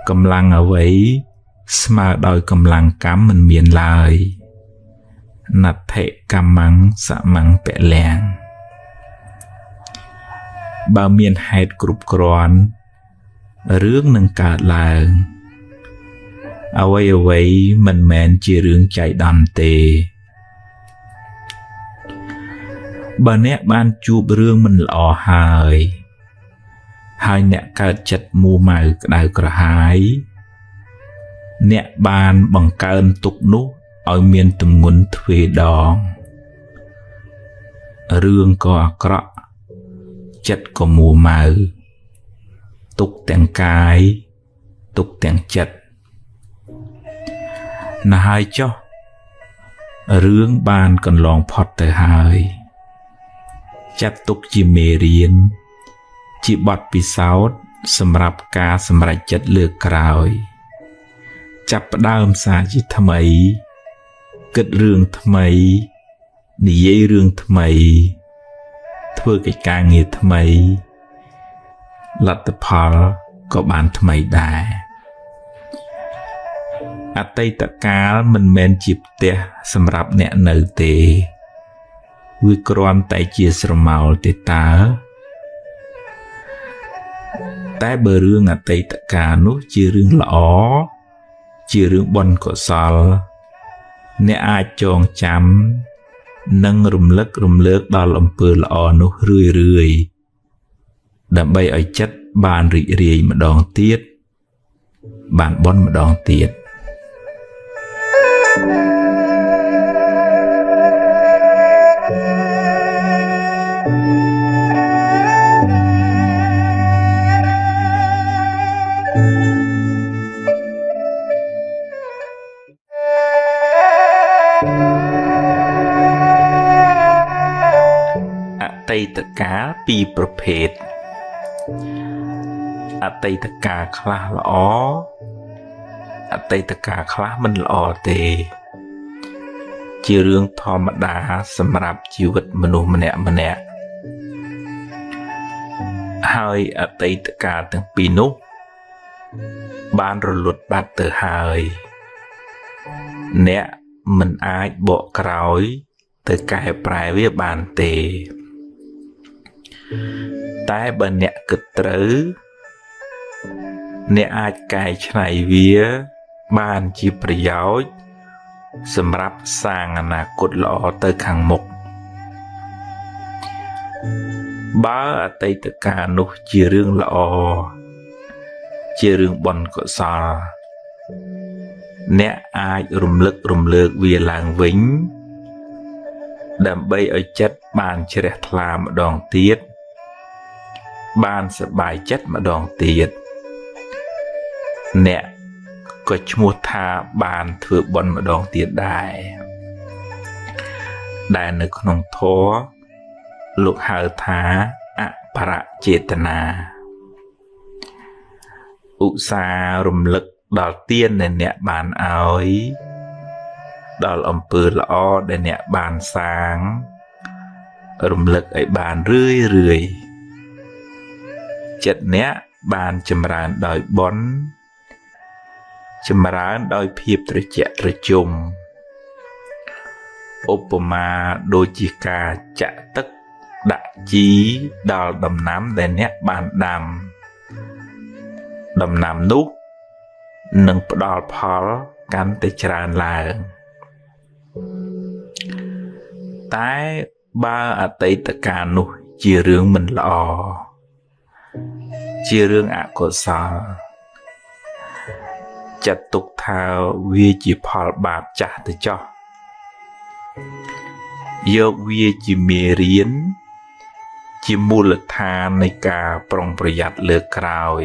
កម្លាំងអ្វីស្មើដោយកម្លាំងកម្មមិនមានឡើយណដ្ឋិកម្មੰសមੰពលំបើមានហេតុគ្រប់គ្រាន់រឿងនឹងកើតឡើងអ្វីៗមិនមែនជារឿងចៃដន្យទេបើអ្នកបានជួបរឿងមិនល្អហើយហើយអ្នកកើតចិត្តមួម៉ៅក្តៅក្រហាយអ្នកបានបង្កើនទុក្ខនោះឲ្យមានទម្ងន់ទ្វេដងរឿងក៏អាក្រក់ចិត្តក៏មួម៉ៅទុកទាំងកាយទុកទាំងចិត្តណាស់ហើយចុះរឿងបានកន្លងផុតទៅហើយចាត់ទុកជាមេរៀនជាបទពិសោធន៍សម្រាប់ការសម្រេចចិត្តលើកក្រោយចាប់ផ្ដើមសារជាថ្មីគិតរឿងថ្មីនិយាយរឿងថ្មីធ្វើកិច្ចការងារថ្មីលទ្ធផលក៏បានថ្មីដែរអតីតកាលមិនមែនជាផ្ទះសម្រាប់អ្នកនៅទេវាគ្រាន់តែជាស្រមោលទេតើតែបើរឿងអតីតកាលនោះជារឿងល្អជារឿងបុណ្យកុសលអ្នកអាចចងចាំនិងរំលឹករំលើកដល់អំពើល្អនោះរឿយៗ ដើម្បីឲ្យចិត្តបានរីករាយម្ដងទៀតបានបុណ្យម្ដងទៀតអតីតកាលពីរប្រភេទអតីតកាលខ្លះល្អអតីតកាលខ្លះមិនល្អទេជារឿងធម្មតាសម្រាប់ជីវិតមនុស្សម្នាក់ម្នាក់ហើយអតីតកាលទាំងពីរនោះបានរលត់បាត់ទៅហើយអ្នកមិនអាចបកក្រោយទៅកែប្រែវាបានទេតែបើអ្នកគិតត្រូវអ្នកអាចកែច្នៃវាបានជាប្រយោជន៍សម្រាប់សាងអនាគតល្អទៅខាងមុខបើអតីតកាលនោះជារឿងល្អជារឿងបុណ្យកុសលអ្នកអាចរំលឹករំលើកវាឡើងវិញដើម្បីឲ្យចិត្តបានជ្រះថ្លាម្ដងទៀតបានសប្បាយចិត្តម្ដងទៀតអ្នកក៏ឈ្មោះថាបានធ្វើបុណ្យម្ដងទៀតដែរដែលនៅក្នុងធម៌លោកហៅថាអបរចេតនាឧស្សាហ៍រំលឹកដល់ទានដែលអ្នកបានឲ្យដល់អំពើល្អដែលអ្នកបានសាងរំលឹកឲ្យបានរឿយរឿយចិត្តអ្នកបានចម្រើនដោយបុណ្យចម្រើនដោយភាពត្រជាក់ត្រជុំឧបមាដូចជាការចាក់ទឹកដាក់ជីដល់ដំណាំដែលអ្នកបានដាំដំណាំនោះនឹងផ្ដល់ផលកាន់តែច្រើនឡើងតែបើអតីតកាលនោះជារឿងមិនល្អជារឿងអកុសលចាត់ទុកថាវាជាផលបាបចាស់ទៅចោះយកវាជាមេរៀនជាមូលដ្ឋាននៃការប្រុងប្រយ័ត្នលើក្រោយ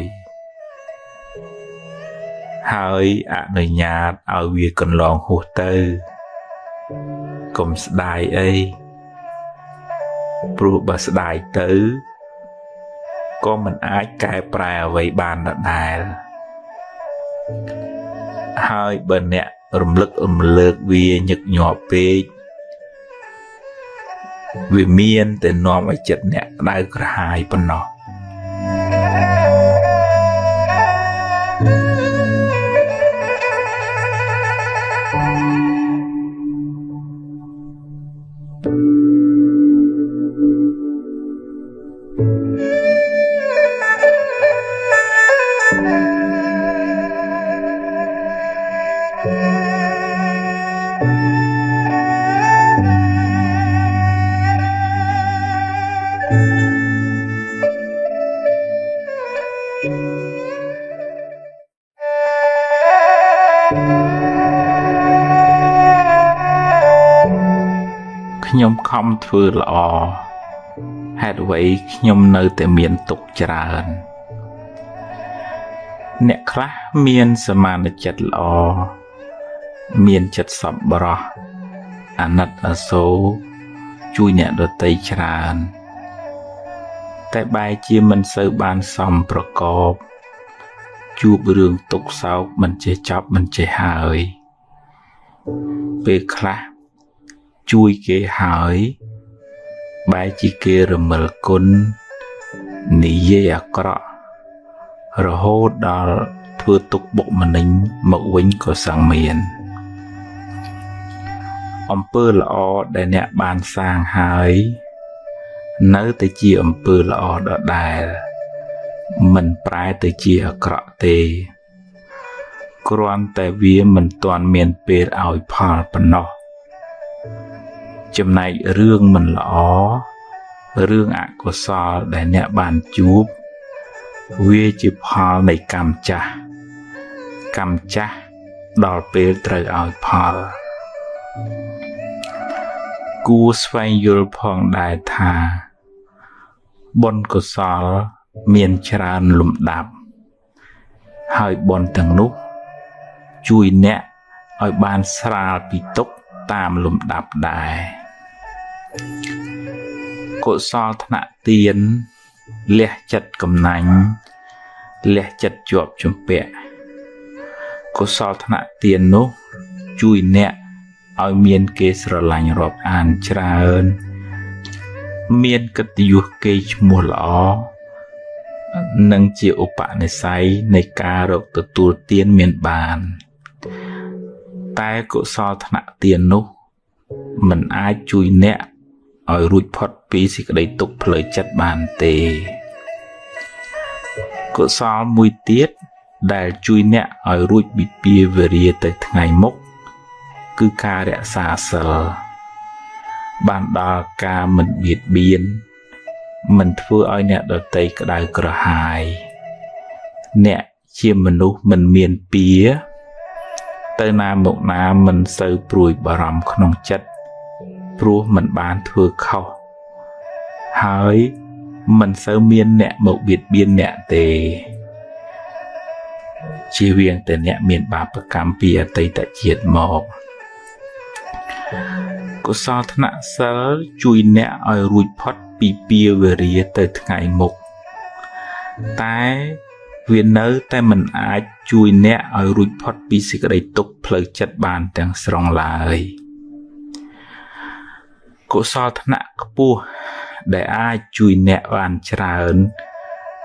ហើយអនុញ្ញាតឲ្យវាកន្លងហួសទៅកុំស្ដាយអីព្រោះបើស្ដាយទៅក៏មិនអាចកែប្រែអ្វីបានដដែលហើយបើអ្នករំលឹករំលើកវាញឹកញាប់ពេកវាមានតែនាំឲ្យចិត្តអ្នកក្តៅក្រហាយប៉ុណ្ណោះខ្ញុំខំធ្វើល្អហេតុអ្វីខ្ញុំនៅតែមានទុក្ខច្រើនអ្នកខ្លះមានសមានចិត្តល្អមានចិត្តសប្បុរសអាណិតអាសូរជួយអ្នកដទៃច្រើនតែបែរជាមិនសូវបានសមប្រកបជួបរឿងទុក្ខសោកមិនចេះចប់មិនចេះហើយពេលខ្លះជួយគេហើយបែរជាគេរមិលគុណនិយាយអាក្រក់រហូតដល់ធ្វើទុក្ខបុកម្នេញមកវិញក៏សឹងមានអំពើល្អដែលអ្នកបានសាងហើយនៅតែជាអំពើល្អដដែលមិនប្រែទៅជាអាក្រក់ទេគ្រាន់តែវាមិនទាន់មានពេលឲ្យផលប៉ុណ្ណោះចំណែករឿងមិនល្អ រឿងអកុសលដែលអ្នកបានជួបវាជាផលនៃកម្មចាស់កម្មចាស់ដល់ពេលត្រូវឲ្យផលគួរស្វែងយល់ផងដែរថាបុណ្យកុសលមានច្រើនលំដាប់ហើយបុណ្យទាំងនោះជួយអ្នកឲ្យបានស្រាលពីទុក្ខតាមលំដាប់ដែរកុសលថ្នាក់ទានលះចិត្តកំណាញ់លះចិត្តជាប់ជំពាក់កុសលថ្នាក់ទាននោះជួយអ្នកឲ្យមានគេស្រឡាញ់រាប់អានច្រើនមានកិត្តិយសគេឈ្មោះល្អនិងជាឧបនិស្ស័យនៃការរកទទួលទានមានបានតែកុសលថ្នាក់ទាននោះមិនអាចជួយអ្នកឲ្យរួចផុតពីសេចក្តីទុក្ខផ្លូវចិត្តបានទេកុសលមួយទៀតដែលជួយអ្នកឲ្យរួចពីពៀវរាទៅថ្ងៃមុខគឺការរក្សាសីលបានដល់ការមិនបៀតបៀនមិនធ្វើឲ្យអ្នកដទៃក្តៅក្រហាយអ្នកជាមនុស្សមិនមានពៀទៅណាមកណាមិនសូវព្រួយបារម្ភក្នុងចិត្តព្រោះមិនបានធ្វើខុសហើយមិនសូវមានអ្នកមកបៀតបៀនអ្នកទេជៀសវាងតែអ្នកមានបាបកម្មពីអតីតជាតិមកកុសលថ្នាក់សិលជួយអ្នកឲ្យរួចផុតពីពៀវរាទៅថ្ងៃមុខតែវានៅតែមិនអាចជួយអ្នកឲ្យរួចផុតពីសេចក្តីទុក្ខផ្លូវចិត្តបានទាំងស្រុងឡើយកុសលថ្នាក់ខ្ពស់ដែលអាចជួយអ្នកបានច្រើន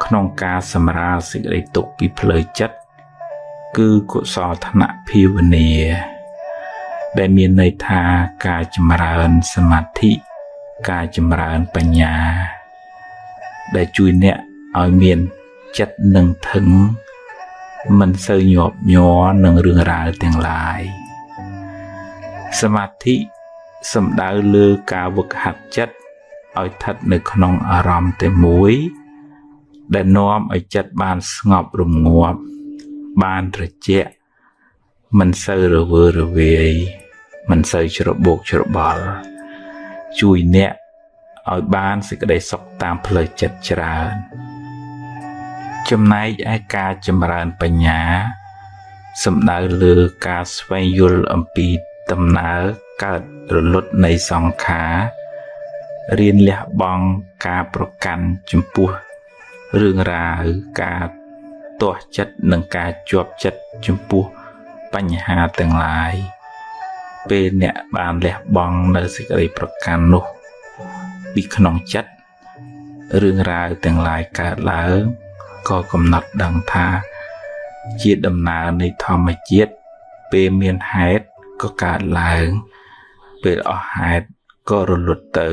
ក្នុងការសម្រាលសេចក្តីទុក្ខពីផ្លូវចិត្តគឺកុសលថ្នាក់ភាវនាដែលមានន័យថាការចម្រើនសមាធិការចម្រើនបញ្ញាដែលជួយអ្នកឲ្យមានចិត្តនឹងធឹងមិនសូវញាប់ញ័រនឹងរឿងរ៉ាវទាំងឡាយសមាធិសំដៅលើការវឹកហាត់ចិត្តឲ្យស្ថិតនៅក្នុងអារម្មណ៍តែមួយដែលនាំឲ្យចិត្តបានស្ងប់រងាប់បានត្រជាក់មិនសូវរវើរវាយមិនសូវច្របូកច្របល់ជួយអ្នកឲ្យបានសេចក្តីសុខតាមផ្លូវចិត្តច្រើនចំណែកឯការចម្រើនបញ្ញាសំដៅលើការស្វែងយល់អំពីដំណើរកើតរលត់នៃសង្ខាររៀនលះបង់ការប្រកាន់ចំពោះរឿងរ៉ាវការទាស់ចិត្តនិងការជាប់ចិត្តចំពោះបញ្ហាទាំងឡាយពេលអ្នកបានលះបង់នៅសេចក្តីប្រកាន់នោះពីក្នុងចិត្តរឿងរ៉ាវទាំងឡាយកើតឡើងក៏កំណត់ដឹងថាជាដំណើរនៃធម្មជាតិពេលមានហេតុក៏កើតឡើងពេលអស់ហេតុក៏រលត់ទៅ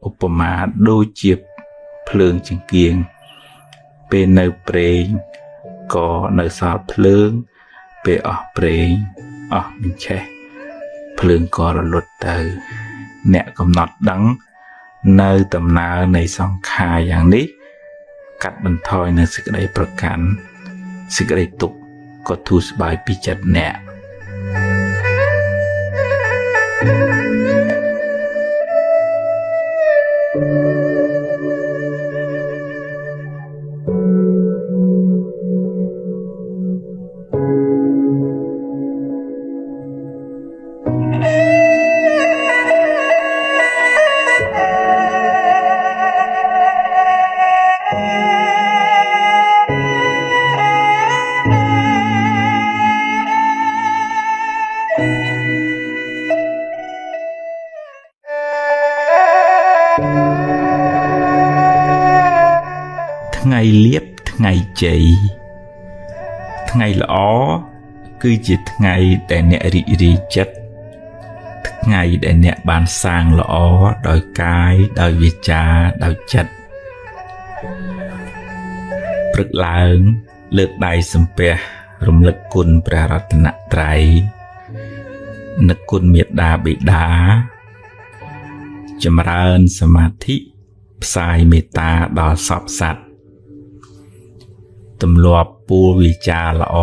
ឧបមាដូចជាភ្លើងចង្គៀងពេលនៅព្រេងក៏នៅសល់ភ្លើងពេលអស់ព្រេងអស់បញ្ឆេះភ្លើងក៏រលត់ទៅអ្នកកំណត់ដឹងនៅដំណើរនៃសង្ខារយ៉ាងនេះកាត់បន្ថយនៅសេចក្តីប្រកាន់សេចក្តីទុក្ខក៏ធូរស្បើយពីចិត្តអ្នកថ្ងៃលៀបថ្ងៃជ័យថ្ងៃល្អគឺជាថ្ងៃដែលអ្នករីករាយចិត្តថ្ងៃដែលអ្នកបានសាងល្អដោយកាយដោយវាចាដោយចិត្តព្រឹកឡើងលើកដៃសំពះរំលឹកគុណព្រះរតនត្រ័យនឹកគុណមេត្តាបិតាចម្រើនសមាធិ ផ្សាយមេត្តាដល់សព្វសត្វទម្លាប់ពូលវិចារល្អ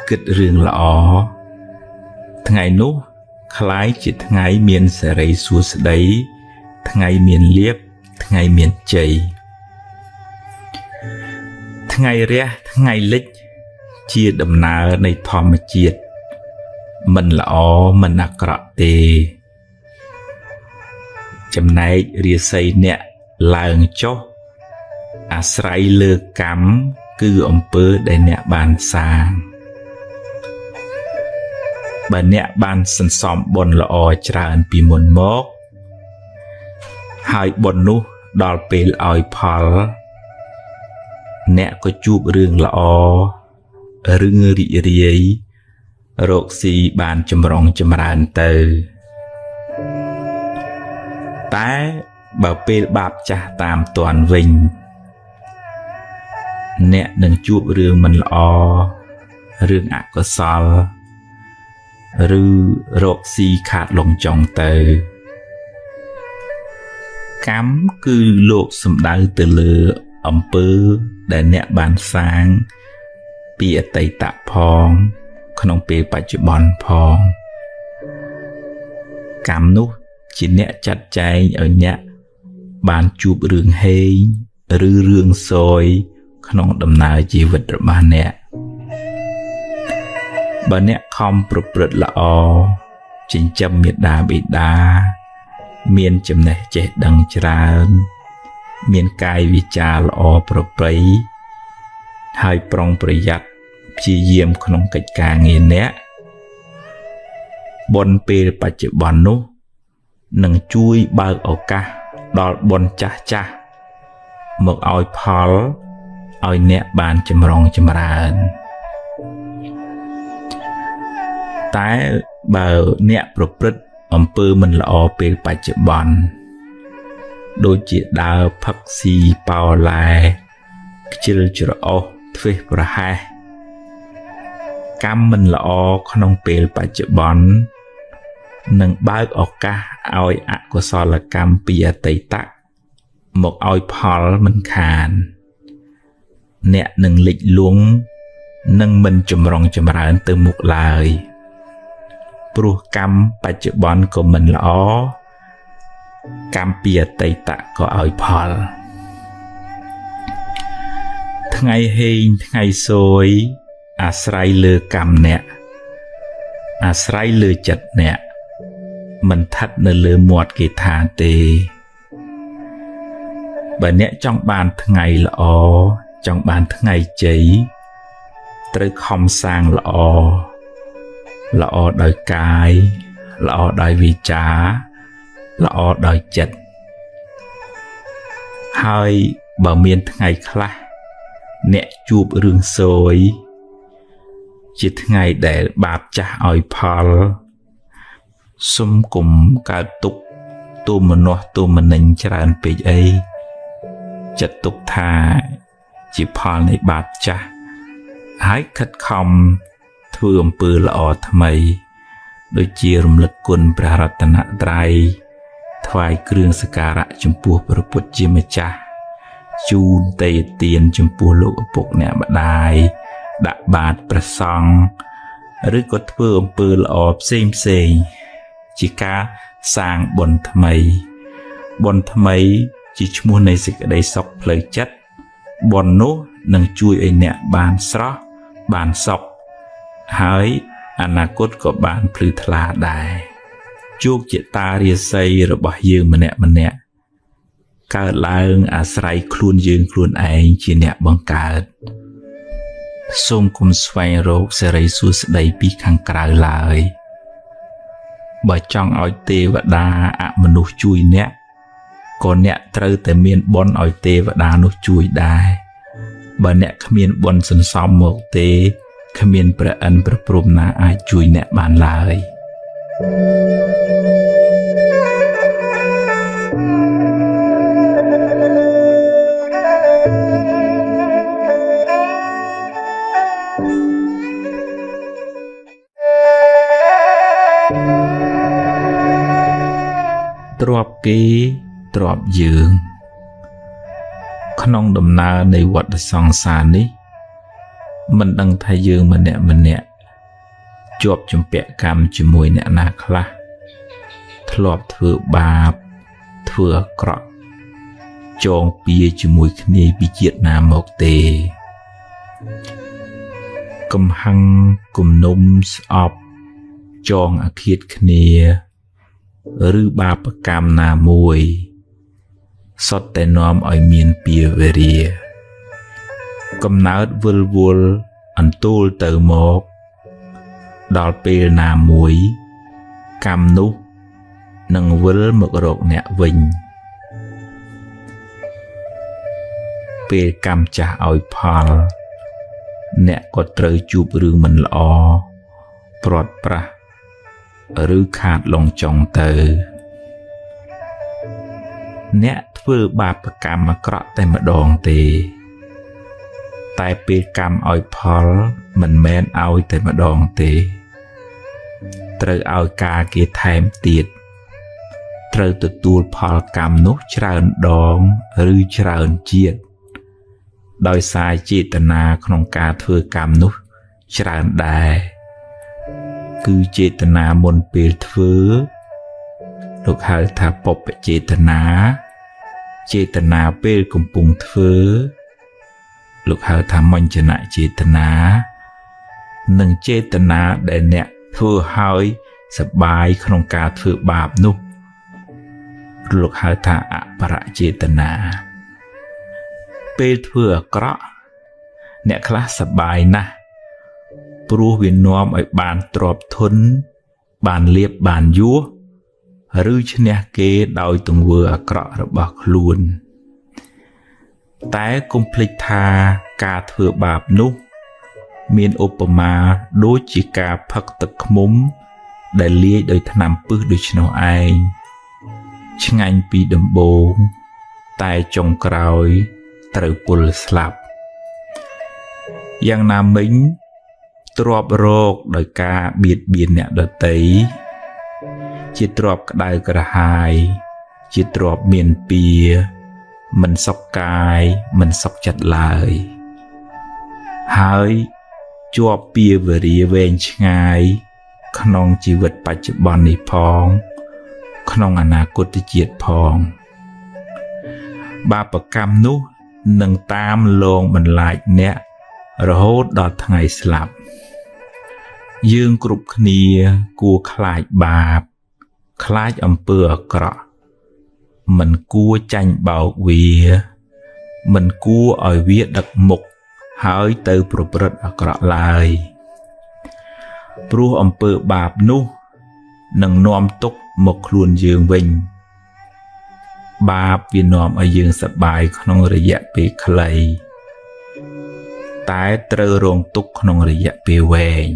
គិតរឿងល្អថ្ងៃនោះក្លាយជាថ្ងៃមានសិរីសួស្តីថ្ងៃមានលាភថ្ងៃមានជ័យថ្ងៃរះថ្ងៃលិចជាដំណើរនៃធម្មជាតិមិនល្អមិនអាក្រក់ទេចំណែករាសីអ្នកឡើងចុះអាស្រ័យលើកម្មគឺអំពើដែលអ្នកបានសាងបើអ្នកបានសន្សំបុណ្យល្អច្រើនពីមុនមកហើយបុណ្យនោះដល់ពេលឲ្យផលអ្នកក៏ជួបរឿងល្អរឿងរីករាយរកស៊ីបានចម្រុងចម្រើនទៅតែបើពេលបាបចាស់តាមទាន់វិញអ្នកនឹងជួបរឿងមិនល្អរឿងអកុសលឬរកស៊ីខាតលងចុងទៅកម្មគឺលោកសំដៅទៅលើអំពើដែលអ្នកបានសាងពីអតីតផងក្នុងពេលបច្ចុប្បន្នផងកម្មនោះជាអ្នកចាត់ចែងឲ្យអ្នកបានជួបរឿងហេងឬរឿងសយក្នុងដំណើរជីវិតរបស់អ្នកបើអ្នកខំប្រព្រឹត្តល្អចិញ្ចឹមមាតាបិតាមានចំណេះចេះដឹងច្រើនមានកាយវិចារល្អប្រពៃហើយប្រុងប្រយ័ត្នព្យាយាមក្នុងកិច្ចការងារអ្នកបុណ្យពេលបច្ចុប្បន្ននោះនឹងជួយបើកឱកាសដល់បុណ្យចាស់ចាស់មកឲ្យផលឲ្យអ្នកបានចម្រុងចម្រើនតែបើអ្នកប្រព្រឹត្តអំពើមិនល្អពេលបច្ចុប្បន្នដូចជាដើរផឹកស៊ីប៉ោឡែខ្ជិលច្រអូសធ្វេសប្រហែសកម្មមិនល្អក្នុងពេលបច្ចុប្បន្ននឹងបើកឱកាសឲ្យអកុសលកម្មពីអតីតមកឲ្យផលមិនខានអ្នកនឹងលិចលង់និងមិនចម្រុងចម្រើនទៅមុខឡើយព្រោះកម្មបច្ចុប្បន្នក៏មិនល្អកម្មពីអតីតក៏ឲ្យផលថ្ងៃហេងថ្ងៃសួយអាស្រ័យលើកម្មអ្នកអាស្រ័យលើចិត្តអ្នកមិនស្ថិតនៅលើមាត់គេថាទេបើអ្នកចង់បានថ្ងៃល្អចង់បានថ្ងៃជ័យត្រូវខំសាងល្អល្អដោយកាយល្អដោយវាចាល្អដោយចិត្តហើយបើមានថ្ងៃខ្លះអ្នកជួបរឿងសួយជាថ្ងៃដែលបាបចាស់ឲ្យផលសុំគុំកើតទុក្ខទោមនស្សទោមនិញច្រើនពេកអីចាត់ទុកថាជាផលនៃបាបចាស់ហើយខិតខំធ្វើអំពើល្អថ្មីដូចជារំលឹកគុណព្រះរតនត្រ័យថ្វាយគ្រឿងសក្ការៈចំពោះព្រះពុទ្ធជាម្ចាស់ជូនទេយទានចំពោះលោកឪពុកអ្នកម្ដាយដាក់បាតព្រះសង្ឃឬក៏ធ្វើអំពើល្អផ្សេងផ្សេងជាការសាងបុណ្យថ្មីបុណ្យថ្មីជាឈ្មោះនៃសេចក្តីសុខផ្លូវចិត្តបុណ្យនោះនឹងជួយឲ្យអ្នកបានស្រស់បានសុខហើយអនាគតក៏បានភ្លឺថ្លាដែរជោគជតារាសីរបស់យើងម្នាក់ម្នាក់កើតឡើងអាស្រ័យខ្លួនយើងខ្លួនឯងជាអ្នកបង្កើតសូមគុំស្វែងរកសិរីសួស្តីពីខាងក្រៅឡើយបើចង់ឲ្យទេវតាអមនុស្សជួយអ្នកក៏អ្នកត្រូវតែមានបុណ្យឲ្យទេវតានោះជួយដែរបើអ្នកគ្មានបុណ្យសន្សំមកទេគ្មានព្រះឥន្ទព្រះព្រហ្មណាអាចជួយអ្នកបានឡើយ ទ្រព្យគេ ទ្រព្យយើងក្នុងដំណើរនៃវដ្តសង្សារនេះមិនដឹងថាយើងម្នាក់ម្នាក់ជាប់ជំពាក់កម្មជាមួយអ្នកណាខ្លះធ្លាប់ធ្វើបាបធ្វើអាក្រក់ចងពៀជាមួយគ្នាពីជាតិណាមកទេកំហឹងគំនុំស្អប់ចងអាឃាតគ្នាឬបាបកម្មណាមួយសុទ្ធតែនាំឲ្យមានពៀវេរាកំណើតវិលវល់អន្ទូលទៅមកដល់ពេលណាមួយកម្មនោះនឹងវិលមករកអ្នកវិញពេលកម្មចាស់ឲ្យផលអ្នកក៏ត្រូវជួបរឿងមិនល្អព្រាត់ប្រាសឬខាតលងចុងទៅអ្នកធ្វើបាបកម្មអាក្រក់តែម្ដងទេតែពេលកម្មឲ្យផលមិនមែនឲ្យតែម្ដងទេត្រូវឲ្យការគេថែមទៀតត្រូវទទួលផលកម្មនោះច្រើនដងឬច្រើនជាតិដោយសារចេតនាក្នុងការធ្វើកម្មនោះច្រើនដែរគឺចេតនាមុនពេលធ្វើលោកហៅថាបុព្វចេតនាចេតនាពេលកំពុងធ្វើលោកហៅថាមញ្ចនចេតនានិងចេតនាដែលអ្នកធ្វើហើយសប្បាយក្នុងការធ្វើបាបនោះលោកហៅថាអបរចេតនាពេលធ្វើអាក្រក់អ្នកខ្លះសប្បាយណាស់ព្រោះវានាំឲ្យបានទ្រព្យធនបានលៀបបានយោះឬឈ្នះគេដោយទង្វើអាក្រក់របស់ខ្លួនតែកុំភ្លេចថាការធ្វើបាបនោះមានឧបមាដូចជាការផឹកទឹកឃ្មុំដែលលាយដោយថ្នាំពិសដូច្នោះឯងឆ្ងាញ់ពីដំបូងតែចុងក្រោយត្រូវពុលស្លាប់យ៉ាងណាមិញទ្រព្យរោគដោយការបៀតបៀនអ្នកដទៃជាទ្រព្យក្តៅក្រហាយជាទ្រព្យមានពៀមិនសុខកាយមិនសុខចិត្តឡើយហើយជាប់ពៀវរាវែងឆ្ងាយក្នុងជីវិតបច្ចុប្បន្ននេះផងក្នុងអនាគតជាតិផងបាបកម្មនោះនឹងតាមលងបន្លាចអ្នករហូតដល់ថ្ងៃស្លាប់យើងគ្រប់គ្នាគួរខ្លាចបាបខ្លាចអំពើអាក្រក់មិនគួរចាញ់បោកវាមិនគួរឲ្យវាដឹកមុខហើយទៅប្រព្រឹត្តអាក្រក់ឡើយព្រោះអំពើបាបនោះនឹងនាំទុក្ខមកខ្លួនយើងវិញបាបវានាំឲ្យយើងសប្បាយក្នុងរយៈពេលខ្លីតែត្រូវរងទុក្ខក្នុងរយៈពេលវែង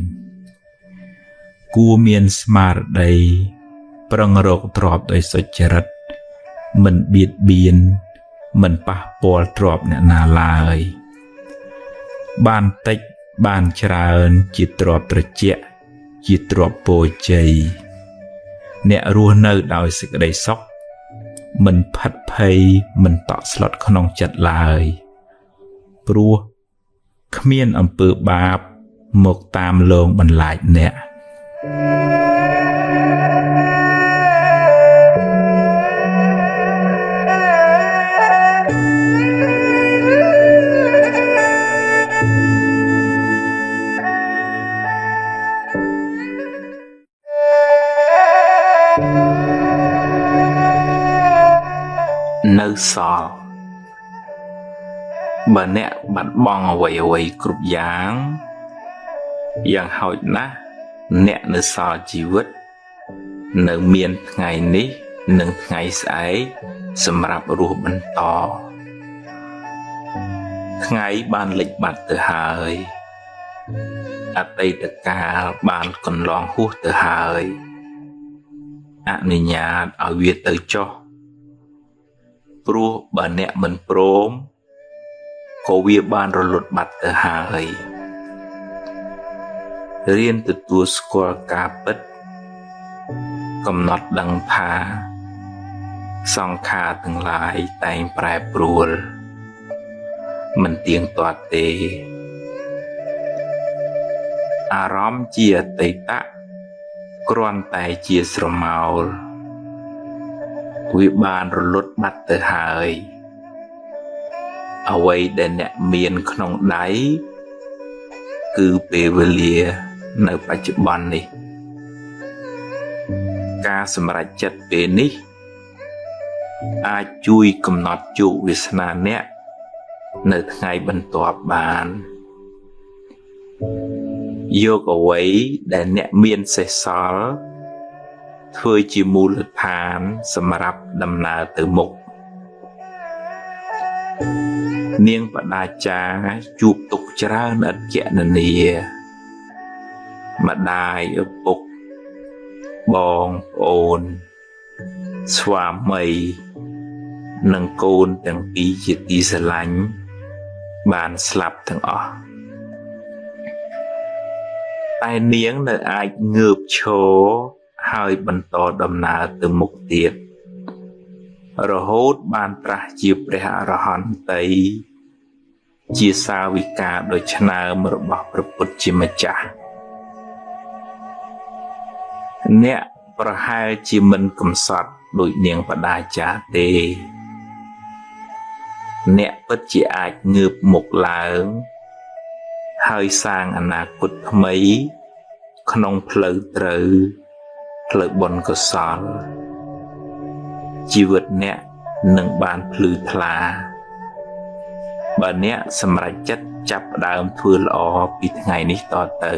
គួរមានស្មារតីប្រឹងរកទ្រព្យដោយសុចរិតមិនបៀតបៀនមិនប៉ះពាល់ទ្រព្យអ្នកណាឡើយបានតិចបានច្រើនជាទ្រព្យត្រជាក់ជាទ្រព្យពរជ័យអ្នករស់នៅដោយសេចក្តីសុខមិនផិតភ័យមិនតក់ស្លុតក្នុងចិត្តឡើយព្រោះគ្មានអំពើបាបមកតាមលងបន្លាចអ្នកនៅសល់បើអ្នកបាត់បង់អ្វីៗគ្រប់យ៉ាងយ៉ាងហោចណាស់អ្នកនៅសល់ជីវិតនៅមានថ្ងៃនេះនិងថ្ងៃស្អែកសម្រាប់រស់បន្តថ្ងៃបានលិចបាត់ទៅហើយអតីតកាលបានកន្លងហួសទៅហើយអនុញ្ញាតឲ្យវាទៅចុះព្រោះបើអ្នកមិនព្រមក៏វាបានរលត់បាត់ទៅហើយរៀនទទួលស្គាល់ការពិតកំណត់ដឹងថា សង្ខារទាំងឡាយតែងប្រែប្រួលមិនទៀងទាត់ទេអារម្មណ៍ជាអតីតៈគ្រាន់តែជាស្រមោលវាបានរលត់បាត់ទៅហើយអ្វីដែលអ្នកមានក្នុងដៃគឺពេលវេលានៅបច្ចុប្បន្ននេះការសម្រេចចិត្តពេលនេះអាចជួយកំណត់ជោគវាសនាអ្នកនៅថ្ងៃបន្ទាប់បានយកអ្វីដែលអ្នកមានសេសសល់ធ្វើជាមូលដ្ឋានសម្រាប់ដំណើរទៅមុខនាងបដាចាជួបទុក្ខច្រើនឥតគណនាម្ដាយឪពុកបងប្អូនស្វាមីនិងកូនទាំងពីរជាទីស្រឡាញ់បានស្លាប់ទាំងអស់តែនាងនៅអាចងើបឈរហើយបន្តដំណើរទៅមុខទៀតរហូតបានត្រាស់ជាព្រះអរហន្តីជាសាវិកាដ៏ឆ្នើមរបស់ព្រះពុទ្ធជាម្ចាស់អ្នកប្រហែលជាមិនកំសត់ដូចនាងបដាចាទេអ្នកពិតជាអាចងើបមុខឡើងហើយសាងអនាគតថ្មីក្នុងផ្លូវត្រូវផ្លូវបុណ្យកុសលជីវិតអ្នកនឹងបានភ្លឺថ្លាបើអ្នកសម្រេចចិត្តចាប់ផ្ដើមធ្វើល្អពីថ្ងៃនេះតទៅ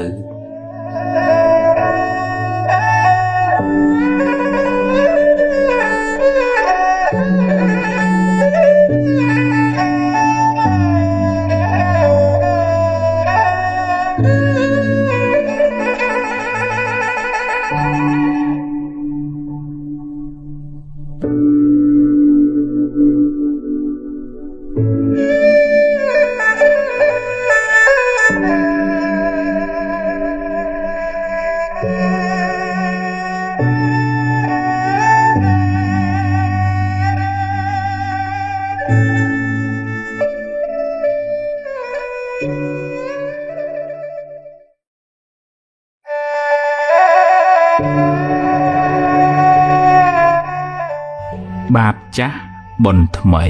បាបចាស់បុណ្យថ្មី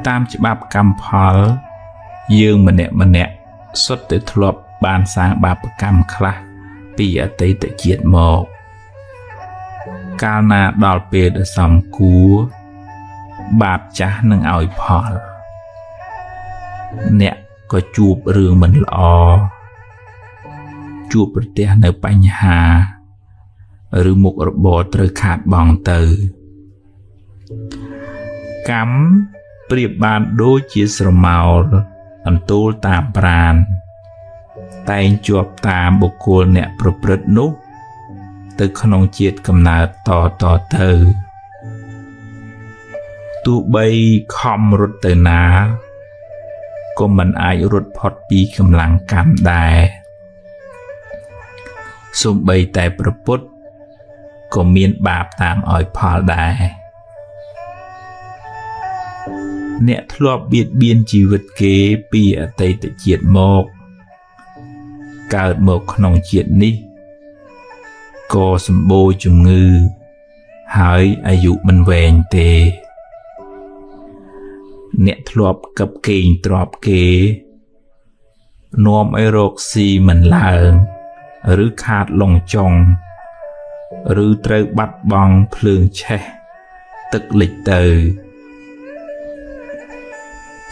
តាមច្បាប់កម្មផលយើងម្នាក់ម្នាក់សុទ្ធតែធ្លាប់បានសាងបាបកម្មខ្លះពីអតីតជាតិមកកាលណាដល់ពេលដែលសមគួរបាបចាស់នឹងឲ្យផលអ្នកក៏ជួបរឿងមិនល្អជួបប្រទះនៅបញ្ហាឬមុខរបរត្រូវខាតបង់ទៅកម្មប្រៀបបានដូចជាស្រមោលអន្ទោលតាមប្រាណតែងជាប់តាមបុគ្គលអ្នកប្រព្រឹត្តនោះទៅក្នុងជាតិកំណើតតទៅទោះបីខំរត់ទៅណាក៏មិនអាចរត់ផុតពីកម្លាំងកម្មដែរសូម្បីតែព្រះពុទ្ធក៏មានបាបតាមឲ្យផលដែរអ្នកធ្លាប់បៀតបៀនជីវិតគេពីអតីតជាតិមកកើតមកក្នុងជាតិនេះក៏សម្បូរជំងឺហើយអាយុមិនវែងទេអ្នកធ្លាប់កឹបកេងទ្របគេនាំឲ្យរកស៊ីមិនឡើងឬខាតលងចុងឬត្រូវបាត់បង់ភ្លើងឆេះទឹកលិចទៅ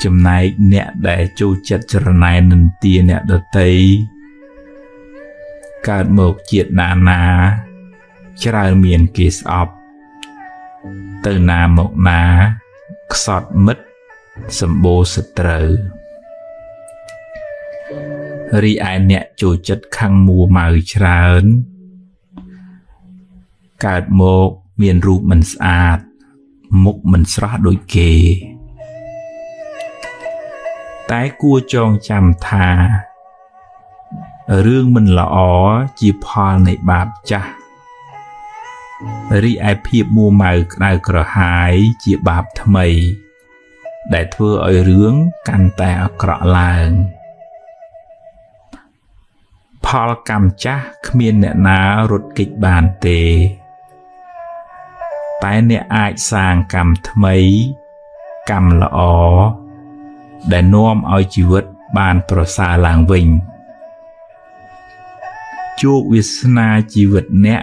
ចំណែកអ្នកដែលចូលចិត្តច្រណែននិន្ទាអ្នកដទៃកើតមកជាតិណាណាច្រើនមានគេស្អប់ទៅណាមកណាខ្សត់មិត្តសម្បូរសត្រូវរីឯអ្នកចូលចិត្តខឹងមួម៉ៅច្រើនកើតមកមានរូបមិនស្អាតមុខមិនស្រស់ដូចគេតែគួរចងចាំថារឿងមិនល្អជាផលនៃបាបចាស់ រីឯភាពមួម៉ៅក្តៅក្រហាយជាបាបថ្មី ដែលធ្វើឲ្យរឿងកាន់តែអាក្រក់ឡើងផលកម្មចាស់គ្មានអ្នកណារត់គេចបានទេតែអ្នកអាចសាងកម្មថ្មីកម្មល្អដែលនាំឲ្យជីវិតបានប្រសើរឡើងវិញជោគវាសនាជីវិតអ្នក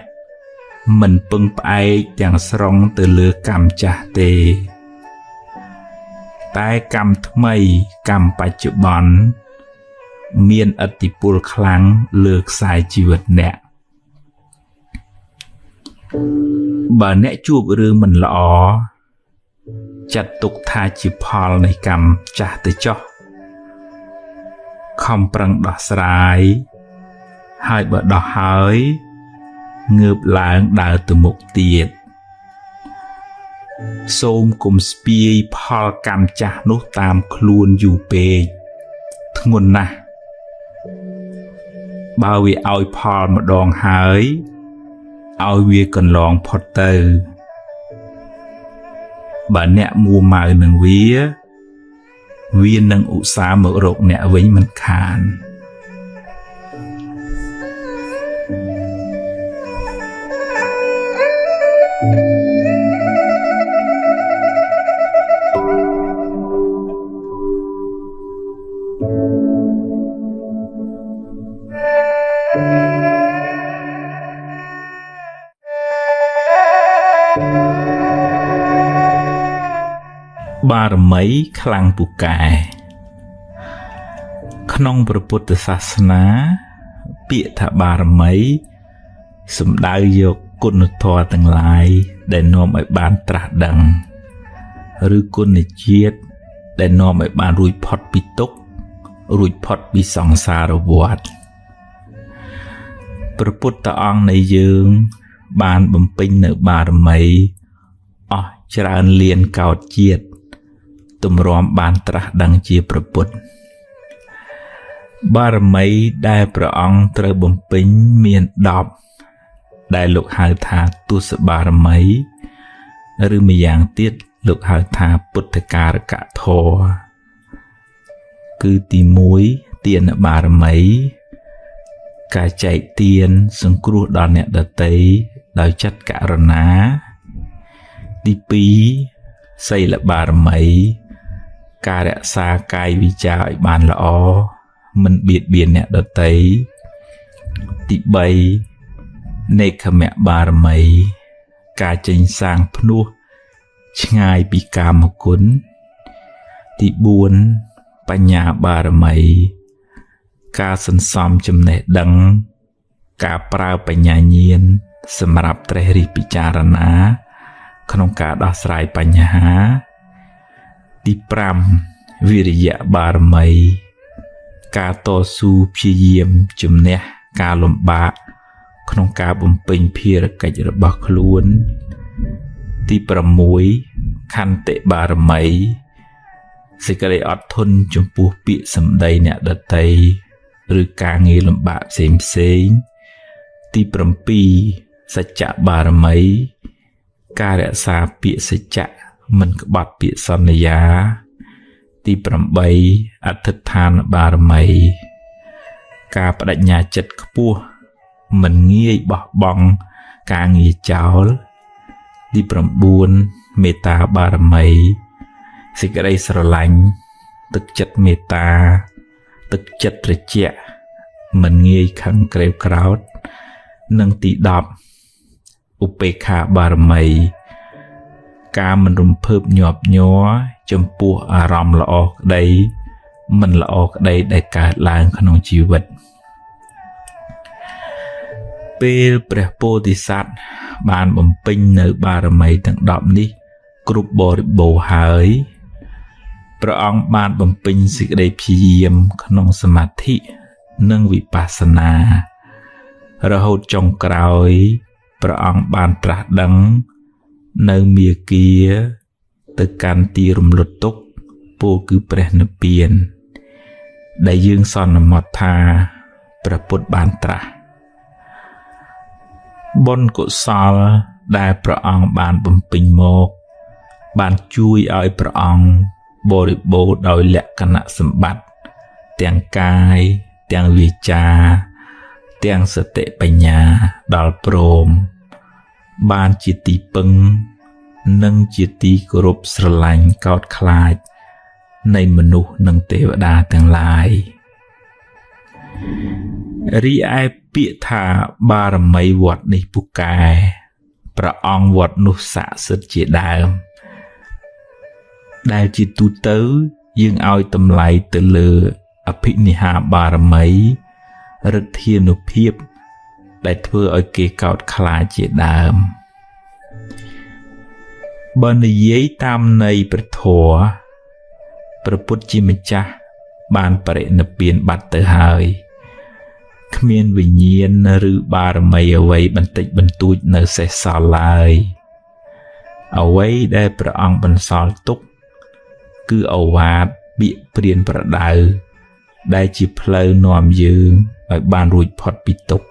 មិនពឹងផ្អែកទាំងស្រុងទៅលើកម្មចាស់ទេតែកម្មថ្មីកម្មបច្ចុប្បន្នមានឥទ្ធិពលខ្លាំងលើខ្សែជីវិតអ្នកបើអ្នកជួបរឿងមិនល្អចាត់ទុកថាជាផលនៃកម្មចាស់ទៅចុះខំប្រឹងដោះស្រាយហើយបើដោះហើយងើបឡើងដើរទៅមុខទៀតសូមគុំស្ពាយផលកម្មចាស់នោះតាមខ្លួនយូរពេកធ្ងន់ណាស់បើវាឲ្យផលម្ដងហើយឲ្យវាកន្លងផុតទៅបើអ្នកមួម៉ៅនឹងវានឹងឧស្សាហ៍មករកអ្នកវិញមិនខានបារមីខ្លាំងពូកែក្នុងព្រះពុទ្ធសាសនាពាក្យថាបារមីសំដៅយកគុណធម៌ទាំងឡាយដែលនាំឲ្យបានត្រាស់ដឹងឬគុណជាតិដែលនាំឲ្យបានរួចផុតពីទុក្ខរួចផុតពីសង្សារវដ្តព្រះពុទ្ធអង្គនៃយើងបានបំពេញនៅបារមីអស់ច្រើនលានកោតជាតិទម្រាំបានត្រាស់ដឹងជាព្រះពុទ្ធបារមីដែលព្រះអង្គត្រូវបំពេញមាន10ដែលលោកហៅថាទសបារមីឬម្យ៉ាងទៀតលោកហៅថាពុទ្ធការកធម៌គឺទី1ទានបារមីការចែកទានសង្គ្រោះដល់អ្នកដទៃដោយចិត្តករុណាទី2សីលបារមីការរក្សាកាយវិចារឲ្យបានល្អមិនបៀតបៀនអ្នកដទៃទី3នេក្ខមបារមីការចេញសាងភ្នោះឆ្ងាយពីកាមគុណទី4បញ្ញាបារមីការសន្សំចំណេះដឹងការប្រើបញ្ញាញាណសម្រាប់ត្រេះរិះពិចារណាក្នុងការដោះស្រាយបញ្ហាទី5វិរិយបារមីការតស៊ូព្យាយាមជំនះការលំបាកក្នុងការបំពេញភារកិច្ចរបស់ខ្លួនទី6ខន្តិបារមីសេចក្តីអត់ធន់ចំពោះពាក្យសម្ដីអ្នកដទៃឬការងារលំបាកផ្សេងៗទី7សច្ចបារមីការរក្សាពាក្យសច្ចៈមិនក្បត់ពាក្យសន្យាទី8អធិដ្ឋានបារមីការបដិញ្ញាចិត្តខ្ពស់មិនងាយបោះបង់ការងារចោលទី9មេត្តាបារមីសេចក្តីស្រឡាញ់ទឹកចិត្តមេត្តាទឹកចិត្តត្រជាក់មិនងាយខឹងក្រេវក្រោធនិងទី10ឧបេក្ខាបារមីការមិនរំភើបញាប់ញ័រចំពោះអារម្មណ៍ល្អក្តីមិនល្អក្តីដែលកើតឡើងក្នុងជីវិតពេលព្រះពោធិសត្វបានបំពេញនៅបារមីទាំង10នេះគ្រប់បរិបូរណ៍ហើយព្រះអង្គបានបំពេញសេចក្តីព្យាយាមក្នុងសមាធិនិងវិបស្សនារហូតចុងក្រោយព្រះអង្គបានត្រាស់ដឹងនៅមាគ៌ាទៅកាន់ទីរំលត់ទុក្ខពោលគឺព្រះនិព្វានដែលយើងសន្មតថាព្រះពុទ្ធបានត្រាស់បុណ្យកុសល ដែលព្រះអង្គបានបំពេញមក បានជួយឲ្យព្រះអង្គបរិបូរណ៍ដោយលក្ខណៈសម្បត្តិទាំងកាយទាំងវាចាទាំងសតិបញ្ញាដល់ព្រមបានជាទីពឹងនិងជាទីគោរពស្រឡាញ់កោតខ្លាចនៃមនុស្សនិងទេវតាទាំងឡាយរីឯពាក្យថាបារមីវត្តនេះពូកែព្រះអង្គវត្តនោះស័ក្តិសិទ្ធិជាដើមដែលជាទូទៅយើងឲ្យតម្លៃទៅលើអភិនិហាបារមីឫទ្ធានុភាពដែលធ្វើឲ្យគេកោតខ្លាចជាដើមបើនិយាយតាមន័យព្រះធម៌ព្រះពុទ្ធជាម្ចាស់បានបរិនិព្វានបាត់ទៅហើយគ្មានវិញ្ញាណឬបារមីអ្វីបន្តិចបន្តួចនៅសេសសល់ឡើយអ្វីដែលព្រះអង្គបន្សល់ទុកគឺឱវាទពាក្យព្រានប្រដៅដែលជាផ្លូវនាំយើងឲ្យបានរួចផុតពីទុក្ខ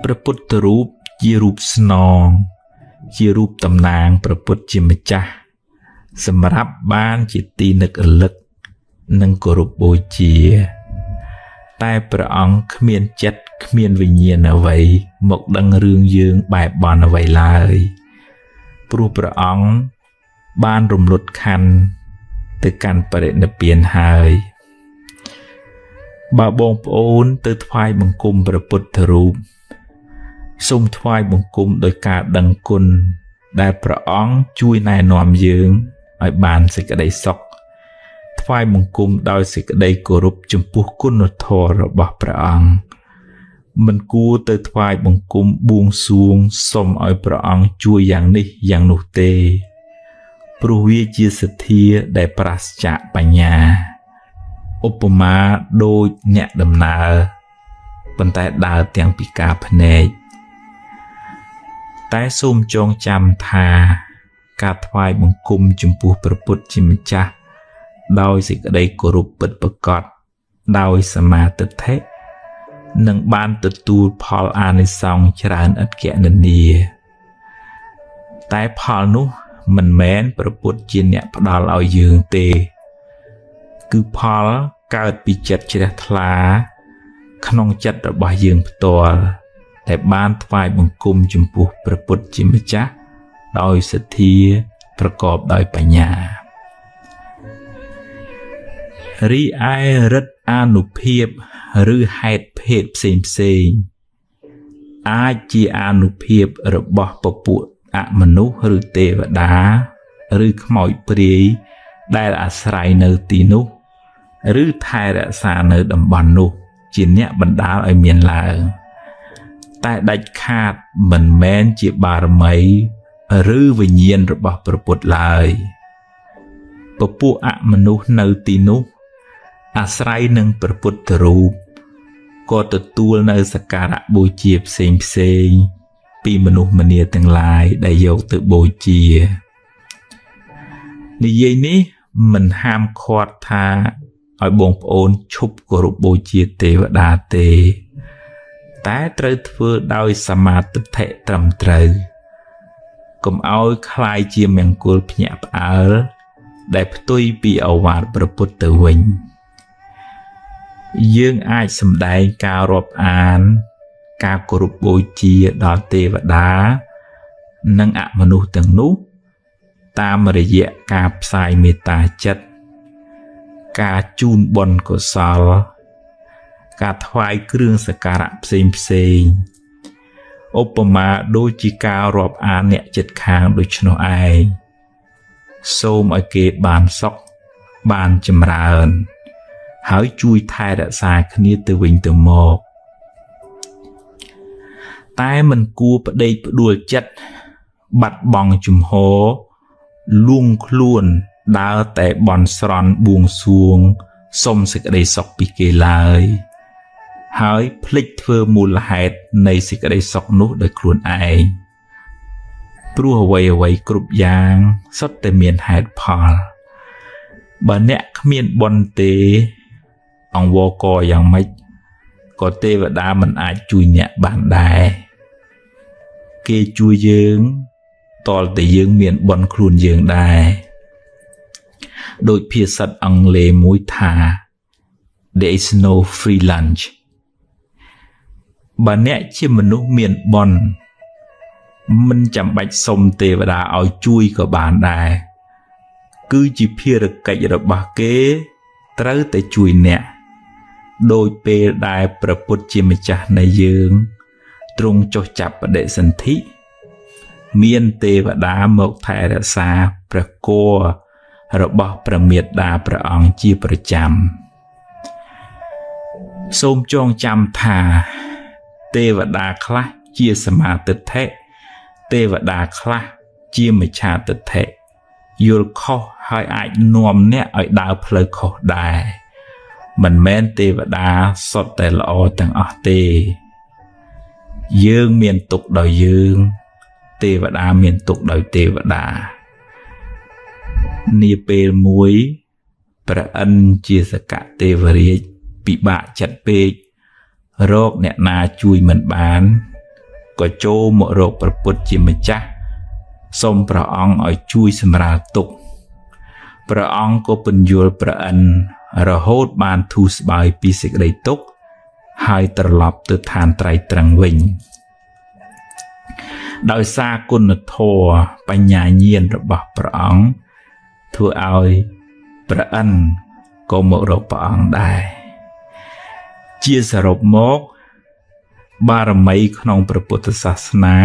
ព្រះពុទ្ធរូបជារូបស្នងជារូបតំណាងព្រះពុទ្ធជាម្ចាស់សម្រាប់បានជាទីនឹករលឹកនិងគោរពបូជាតែព្រះអង្គគ្មានចិត្តគ្មានវិញ្ញាណអ្វីមកដឹងរឿងយើងបែបបន់អ្វីឡើយព្រោះព្រះអង្គបានរំលត់ខណ្ឌទៅកាន់បរិនិព្វានហើយបើបងប្អូនទៅថ្វាយបង្គំព្រះពុទ្ធរូបសូមថ្វាយបង្គំដោយការដឹងគុណដែលព្រះអង្គជួយណែនាំយើងឲ្យបានសេចក្តីសុខថ្វាយបង្គំដោយសេចក្តីគោរពចំពោះគុណធម៌របស់ព្រះអង្គមិនគួរទៅថ្វាយបង្គំបួងសួងសុំឲ្យព្រះអង្គជួយយ៉ាងនេះយ៉ាងនោះទេព្រោះវាជាសទ្ធាដែលប្រាសចាកបញ្ញាឧបមាដូចអ្នកដំណើរប៉ុន្តែដើរទាំងពិការភ្នែកតែសូមចងចាំថាការថ្វាយបង្គំចំពោះព្រះពុទ្ធជាម្ចាស់ដោយសេចក្តីគោរពពិតប្រាកដដោយសមាទិដ្ឋិនឹងបានទទួលផលអានិសង្សច្រើនឥតគណនាតែផលនោះមិនមែនព្រះពុទ្ធជាអ្នកផ្ដល់ឲ្យយើងទេគឺផលកើតពីចិត្តជ្រះថ្លាក្នុងចិត្តរបស់យើងផ្ទាល់ដែលបានថ្វាយបង្គំចំពោះព្រះពុទ្ធជាម្ចាស់ដោយសទ្ធាប្រកបដោយបញ្ញារីឯឫទ្ធិអានុភាពឬហេតុភេទផ្សេងផ្សេងអាចជាអានុភាពរបស់ពពួកអមនុស្សឬទេវតាឬខ្មោចព្រាយដែលអាស្រ័យនៅទីនោះឬថែរក្សានៅតំបន់នោះជាអ្នកបណ្ដាលឲ្យមានឡើងតែដាច់ខាតមិនមែនជាបារមីឬវិញ្ញាណរបស់ព្រះពុទ្ធឡើយពពួកអមនុស្សនៅទីនោះអាស្រ័យនឹងព្រះពុទ្ធរូបក៏ទទួលនៅសក្ការៈបូជាផ្សេងផ្សេងពីមនុស្សម្នាទាំងឡាយដែលយកទៅបូជានិយាយនេះមិនហាមឃាត់ថាឲ្យបងប្អូនឈប់គោរពបូជាទេវតាទេតែត្រូវធ្វើដោយសមាទិដ្ឋិត្រឹមត្រូវកុំឲ្យคล้ายជាមង្គលភ្ញាក់ផ្អើលដែលផ្ទុយពីឱវាទព្រះពុទ្ធទៅវិញយើងអាចសម្ដែងការរាប់អានការគោរពបូជាដល់ទេវតានិងអមនុស្សទាំងនោះតាមរយៈការផ្សាយមេត្តាចិត្តការជូនបុណ្យកុសលការថ្វាយគ្រឿងសក្ការៈផ្សេងផ្សេងឧបមាដូចជាការរាប់អានអ្នកចិត្តខាងដូច្នោះឯងសូមឲ្យគេបានសុខបានចម្រើនហើយជួយថែរក្សាគ្នាទៅវិញទៅមកតែមិនគួរប្តេកផ្ដួលចិត្តបាត់បង់ជំហរលួងខ្លួនដើរតែបន់ស្រន់បួងសួងសុំសេចក្តីសុខពីគេឡើយហើយភ្លេចធ្វើមូលហេតុនៃសេចក្តីសុខនោះដោយខ្លួនឯងព្រោះអ្វីៗគ្រប់យ៉ាងសុទ្ធតែមានហេតុផលបើអ្នកគ្មានបុណ្យទេអង្វរកយ៉ាងម៉េចក៏ទេវតាមិនអាចជួយអ្នកបានដែរ គេជួយយើងតលតែយើងមានបុណ្យខ្លួនយើងដែរដោយភាសាអង់គ្លេសមួយថា There is no free lunch បើអ្នកជាមនុស្សមានបុណ្យមិនចាំបាច់សុំទេវតាឲ្យជួយក៏បានដែរគឺជាភារកិច្ចរបស់គេត្រូវតែជួយអ្នកដោយពេលដែលព្រះពុទ្ធជាម្ចាស់នៃយើងទ្រង់ចុះចាប់បដិសន្ធិមានទេវតាមកថែរក្សាព្រះគោរបស់ព្រះមេត្តាព្រះអង្គជាប្រចាំសូមចងចាំថាទេវតាខ្លះជាសមាទិដ្ឋិទេវតាខ្លះជាមិច្ឆាទិដ្ឋិយល់ខុសហើយអាចនាំអ្នកឲ្យដើរផ្លូវខុសដែរមិនមែនទេវតាសុទ្ធតែល្អទាំងអស់ទេយើងមានទុក្ខដោយយើងទេវតាមានទុក្ខដោយទេវតានាពេលមួយព្រះឥន្ទជាសកទេវរាជពិបាកចិត្តពេករកអ្នកណាជួយមិនបានក៏ចូលមករកព្រះពុទ្ធជាម្ចាស់សូមព្រះអង្គឲ្យជួយសម្រាលទុក្ខព្រះអង្គក៏ពន្យល់ព្រះឥន្ទរហូតបានធូរស្បើយពីសេចក្តីទុក្ខហើយត្រឡប់ទៅឋានត្រៃត្រឹងវិញដោយសារគុណធម៌បញ្ញាញាណរបស់ព្រះអង្គធ្វើឲ្យព្រះឥន្ទក៏មករកព្រះអង្គដែរជាសរុបមកបារមីក្នុងព្រះពុទ្ធសាសនា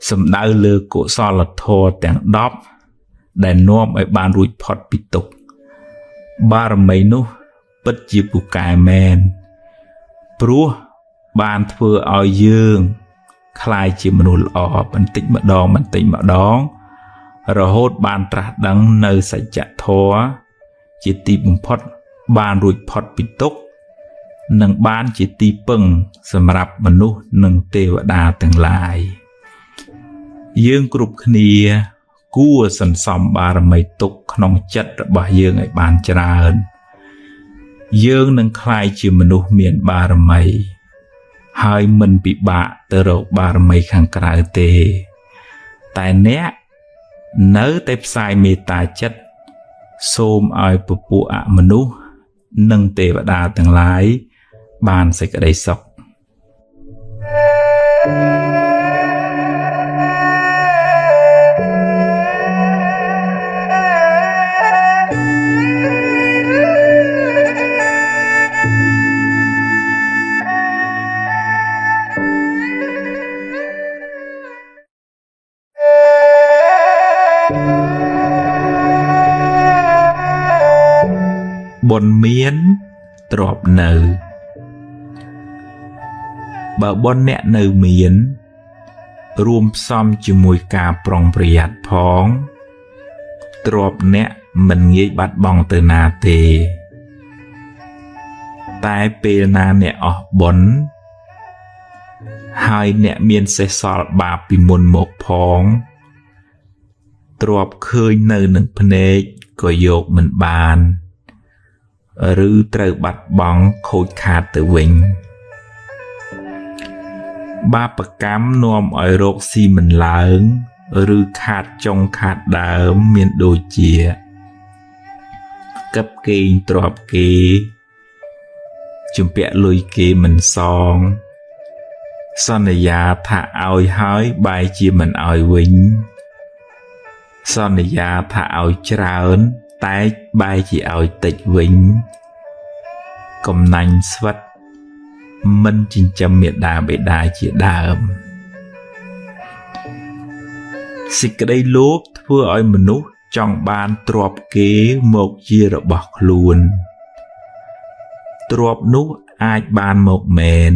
សំដៅលើកុសលធម៌ទាំង10ដែលនាំឲ្យបានរួចផុតពីទុក្ខបារមីនោះពិតជាពូកែមែនព្រោះបានធ្វើឲ្យយើងក្លាយជាមនុស្សល្អបន្តិចម្ដងបន្តិចម្ដងរហូតបានត្រាស់ដឹងនៅសច្ចធម៌ជាទីបំផុតបានរួចផុតពីទុក្ខនិងបានជាទីពឹងសម្រាប់មនុស្សនិងទេវតាទាំងឡាយយើងគ្រប់គ្នាគួរសន្សំបារមីទុកក្នុងចិត្តរបស់យើងឲ្យបានច្រើនយើងនឹងក្លាយជាមនុស្សមានបារមីហើយមិនពិបាកទៅរកបារមីខាងក្រៅទេតែអ្នកនៅតែផ្សាយមេត្តាចិត្តសូមឲ្យពពួកអមនុស្សនិងទេវតាទាំងឡាយបានសេចក្តីសុខបុណ្យមានទ្រព្យនៅបើបុណ្យអ្នកនៅមានរួមផ្សំជាមួយការប្រុងប្រយ័ត្នផងទ្រព្យអ្នកមិនងាយបាត់បង់ទៅណាទេតែពេលណាអ្នកអស់បុណ្យហើយអ្នកមានសេះសល់បាបពីមុនមកផងទ្រព្យឃើញនៅនឹងភ្នែកក៏យកមិនបានឬត្រូវបាត់បង់ខូចខាតទៅវិញបាបកម្មនាំឲ្យរកស៊ីមិនឡើងឬខាតចុងខាតដើមមានដូចជាកឹបកេងទ្រព្យគេជំពាក់លុយគេមិនសងសន្យាថាឲ្យហើយបែរជាមិនឲ្យវិញសន្យាថាឲ្យច្រើនតែបែរជាឲ្យតិចវិញកំណាញ់ស្វិតមិនចិញ្ចឹមមាតាបិតាជាដើមសេចក្តីលោភធ្វើឲ្យមនុស្សចង់បានទ្រព្យគេមកជារបស់ខ្លួនទ្រព្យនោះអាចបានមកមែន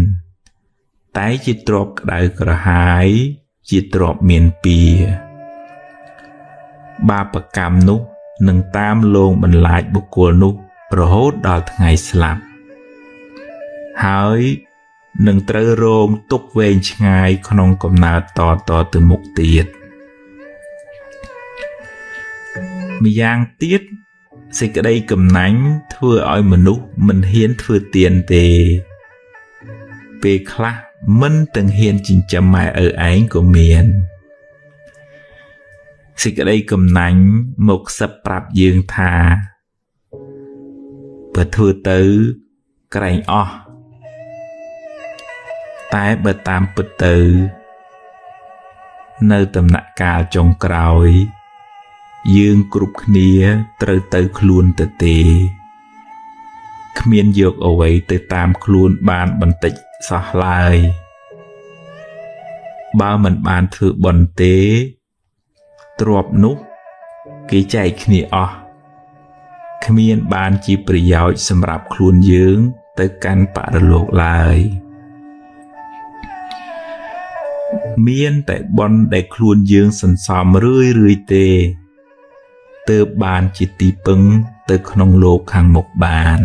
តែជាទ្រព្យក្តៅក្រហាយជាទ្រព្យមានពៀបាបកម្មនោះនឹងតាមលងបន្លាចបុគ្គលនោះរហូតដល់ថ្ងៃស្លាប់ហើយនឹងត្រូវរងទុក្ខវែងឆ្ងាយក្នុងកំណើតតទៅមុខទៀតម្យ៉ាងទៀតសេចក្តីកំណាញ់ធ្វើឲ្យមនុស្សមិនហ៊ានធ្វើទានទេពេលខ្លះ មិនទាំងហ៊ានចិញ្ចឹមម៉ែឪឯងក៏មានសេចក្តីកំណាញ់មកខ្សឹបប្រាប់យើងថាបើធ្វើទៅក្រែងអស់តែបើតាមពិតទៅនៅដំណាក់កាលចុងក្រោយយើងគ្រប់គ្នាត្រូវទៅខ្លួនទៅទេគ្មានយកអ្វីទៅតាមខ្លួនបានបន្តិចសោះឡើយបើមិនបានធ្វើបុណ្យទេទ្រព្យនោះគេចែកគ្នាអស់គ្មានបានជាប្រយោជន៍សម្រាប់ខ្លួនយើងទៅកាន់បរលោកឡើយមានតែបុណ្យដែលខ្លួនយើងសន្សំរឿយៗទេទើបបានជាទីពឹងទៅក្នុងលោកខាងមុខបាន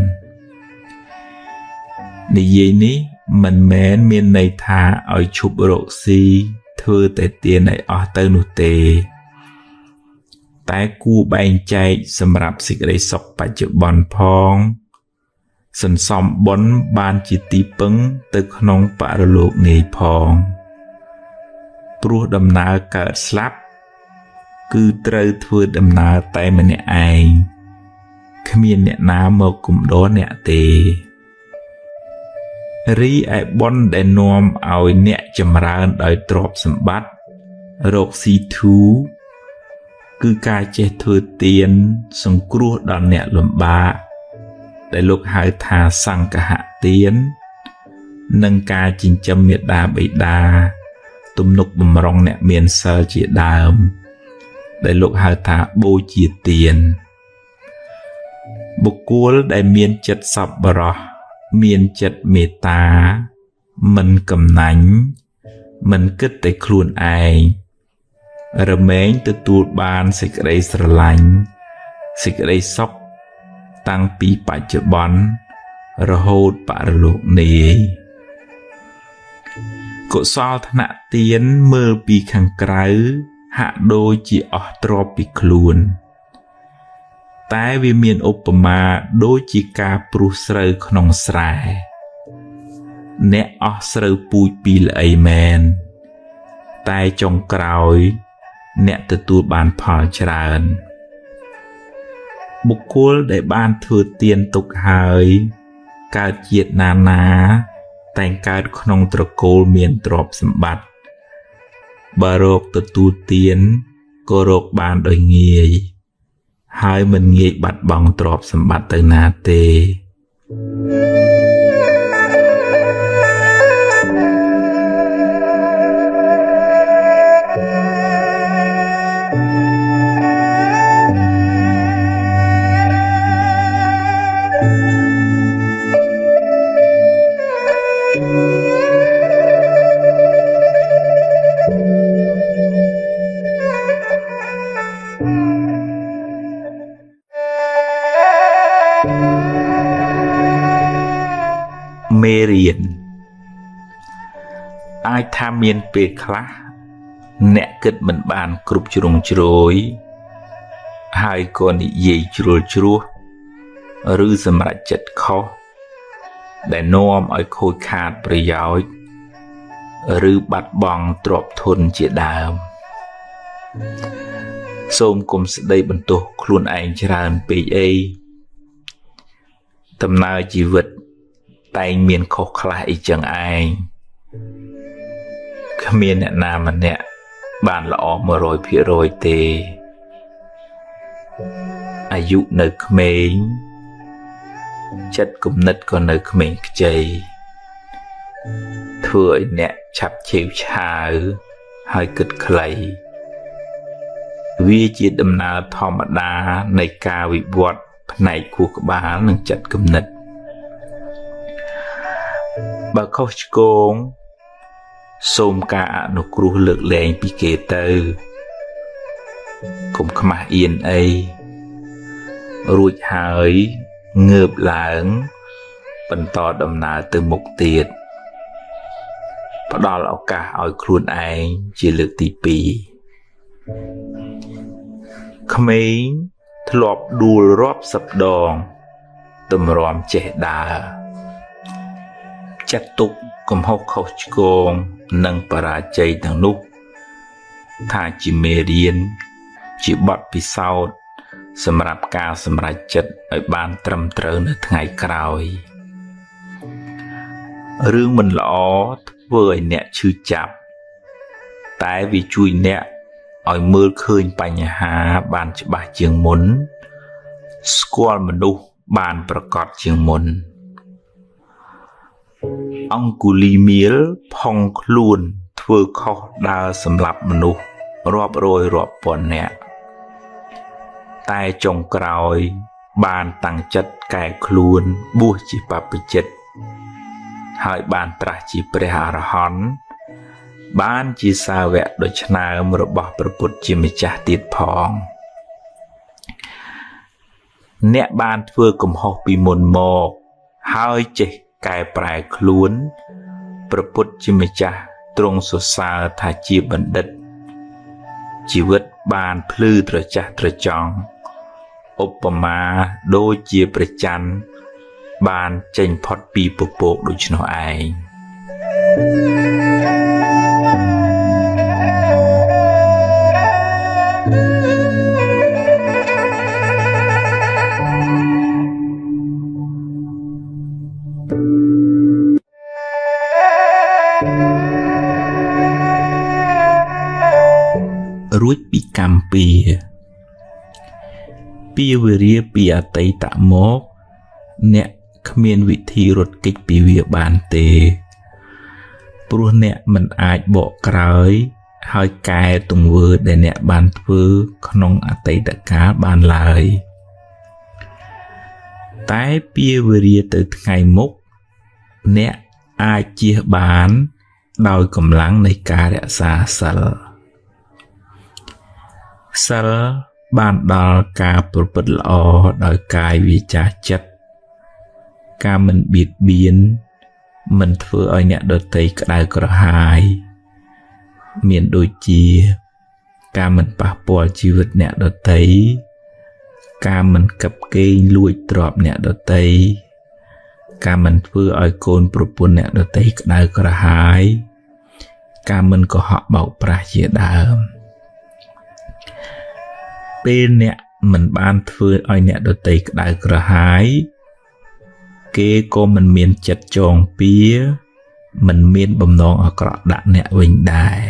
និយាយនេះមិនមែនមានន័យថាឲ្យឈប់រកស៊ីធ្វើតែទានឲ្យអស់ទៅនោះទេតែគួរបែងចែកសម្រាប់សេចក្តីសុខបច្ចុប្បន្នផងសន្សំបុណ្យបានជាទីពឹងទៅក្នុងបរលោកនាយផងព្រោះដំណើរកើតស្លាប់គឺត្រូវធ្វើដំណើរតែម្នាក់ឯងគ្មានអ្នកណាមកគំដរអ្នកទេរីឯបុណ្យដែលនាំឲ្យអ្នកចម្រើនដោយទ្រព្យសម្បត្តិរកស៊ីធូរគឺការចេះធ្វើទានសង្គ្រោះដល់អ្នកលំបាកដែលលោកហៅថាសង្ឃហទាននិងការចិញ្ចឹមមាតាបិតាទំនុកបំរុងអ្នកមានសិលជាដើមដែលលោកហៅថាបូជាទានបុគ្គលដែលមានចិត្តសប្បុរសមានចិត្តមេត្តាមិនកំណាញ់មិនគិតតែខ្លួនឯងរមែងទទួលបានសេចក្តីស្រឡាញ់សេចក្តីសុខតាំងពីបច្ចុប្បន្នរហូតបរលោកនាយកុសលថ្នាក់ទានមើលពីខាងក្រៅហាក់ដូចជាអស់ទ្រព្យពីខ្លួនតែវាមានឧបមាដូចជាការព្រុសស្រូវក្នុងស្រែអ្នកអស់ស្រូវពូជពីល្អីមែនតែចុងក្រោយអ្នកទទួលបានផលច្រើនបុគ្គលដែលបានធ្វើទានទុកហើយកើតជាតិណាណាតែងកើតក្នុងត្រកូលមានទ្រព្យសម្បត្តិបើរកទទួលទានក៏រកបានដោយងាយហើយមិនងាយបាត់បង់ទ្រព្យសម្បត្តិទៅណាទេមេរៀនអាចថាមានពេលខ្លះអ្នកគិតមិនបានគ្រប់ជ្រុងជ្រោយហើយក៏និយាយជ្រុលជ្រួសឬសម្រេចចិត្តខុសដែលនាំឲ្យខូចខាតប្រយោជន៍ឬបាត់បង់ទ្រព្យធនជាដើមសូមគុំស្ដីបន្ទោសខ្លួនឯងច្រើនពេកអីដំណើរជីវិតតែងមានខុសខ្លះអីចឹងឯងគ្មានអ្នកណាម្នាក់បានល្អ 100% ទេអាយុនៅក្មេងចិត្តគំនិតក៏នៅក្មេងខ្ចីធ្វើឲ្យអ្នកឆាប់ឆេវឆាវហើយគិតខ្លីវាជាដំណើរធម្មតានៃការវិវត្តផ្នែកខួរក្បាលនិងចិត្តគំនិតបើខុសឆ្គងសូមការអនុគ្រោះលើកលែងពីគេទៅកុំខ្មាស់អៀនអីរួចហើយងើបឡើងបន្តដំណើរទៅមុខទៀតផ្ដល់ឱកាសឲ្យខ្លួនឯងជាលើកទី2ក្មេងធ្លាប់ដួលរាប់សិបដងទម្រាំចេះដើរ ចាត់ទុកកំហុសខុសឆ្គងនិងបរាជ័យទាំងនោះថាជាមេរៀនជាបទពិសោធន៍សម្រាប់ការសម្រេចចិត្តឲ្យបានត្រឹមត្រូវនៅថ្ងៃក្រោយរឿងមិនល្អធ្វើឲ្យអ្នកឈឺចាប់តែវាជួយអ្នកឲ្យមើលឃើញបញ្ហាបានច្បាស់ជាងមុនស្គាល់មនុស្សបានប្រកបជាងមុនអង្គុលីមាលផុងខ្លួនធ្វើខុសដើរសម្លាប់មនុស្សរាប់រយរាប់ពាន់នាក់តែចុងក្រោយបានតាំងចិត្តកែខ្លួនបួសជាបព្វជិតហើយបានត្រាស់ជាព្រះអរហន្តបានជាសាវកដ៏ឆ្នើមរបស់ព្រះពុទ្ធជាម្ចាស់ទៀតផងអ្នកបានធ្វើកំហុសពីមុនមកហើយចេះកែប្រែខ្លួនព្រះពុទ្ធជាម្ចាស់ទ្រង់សរសើរថាជាបណ្ឌិតជីវិតបានភ្លឺត្រចះត្រចង់ឧបមាដូចជាព្រះច័ន្ទបានចេញផុតពីពពកដូច្នោះឯងរួចពីកម្មពៀពីវេរាពីអតីតមកអ្នកគ្មានវិធីរត់គេចពីវាបានទេព្រោះអ្នកមិនអាចបកក្រោយហើយកែទង្វើដែលអ្នកបានធ្វើក្នុងអតីតកាលបានឡើយតែពីវេរាទៅថ្ងៃមុខអ្នកអាចជៀសបានដោយកម្លាំងនៃការរក្សាសិលសិលបានដល់ការប្រព្រឹត្តល្អដោយកាយវាចាចិត្តការមិនបៀតបៀនមិនធ្វើឲ្យអ្នកដទៃក្តៅក្រហាយមានដូចជាការមិនប៉ះពាល់ជីវិតអ្នកដទៃការមិនកឹបកេងលួចទ្រព្យអ្នកដទៃការមិនធ្វើឲ្យកូនប្រពន្ធអ្នកដទៃក្តៅក្រហាយការមិនកុហកបោកប្រាស់ជាដើមពេលអ្នកមិនបានធ្វើឲ្យអ្នកដទៃក្តៅក្រហាយគេក៏មិនមានចិត្តចងពៀមិនមានបំណងអាក្រក់ដាក់អ្នកវិញដែរ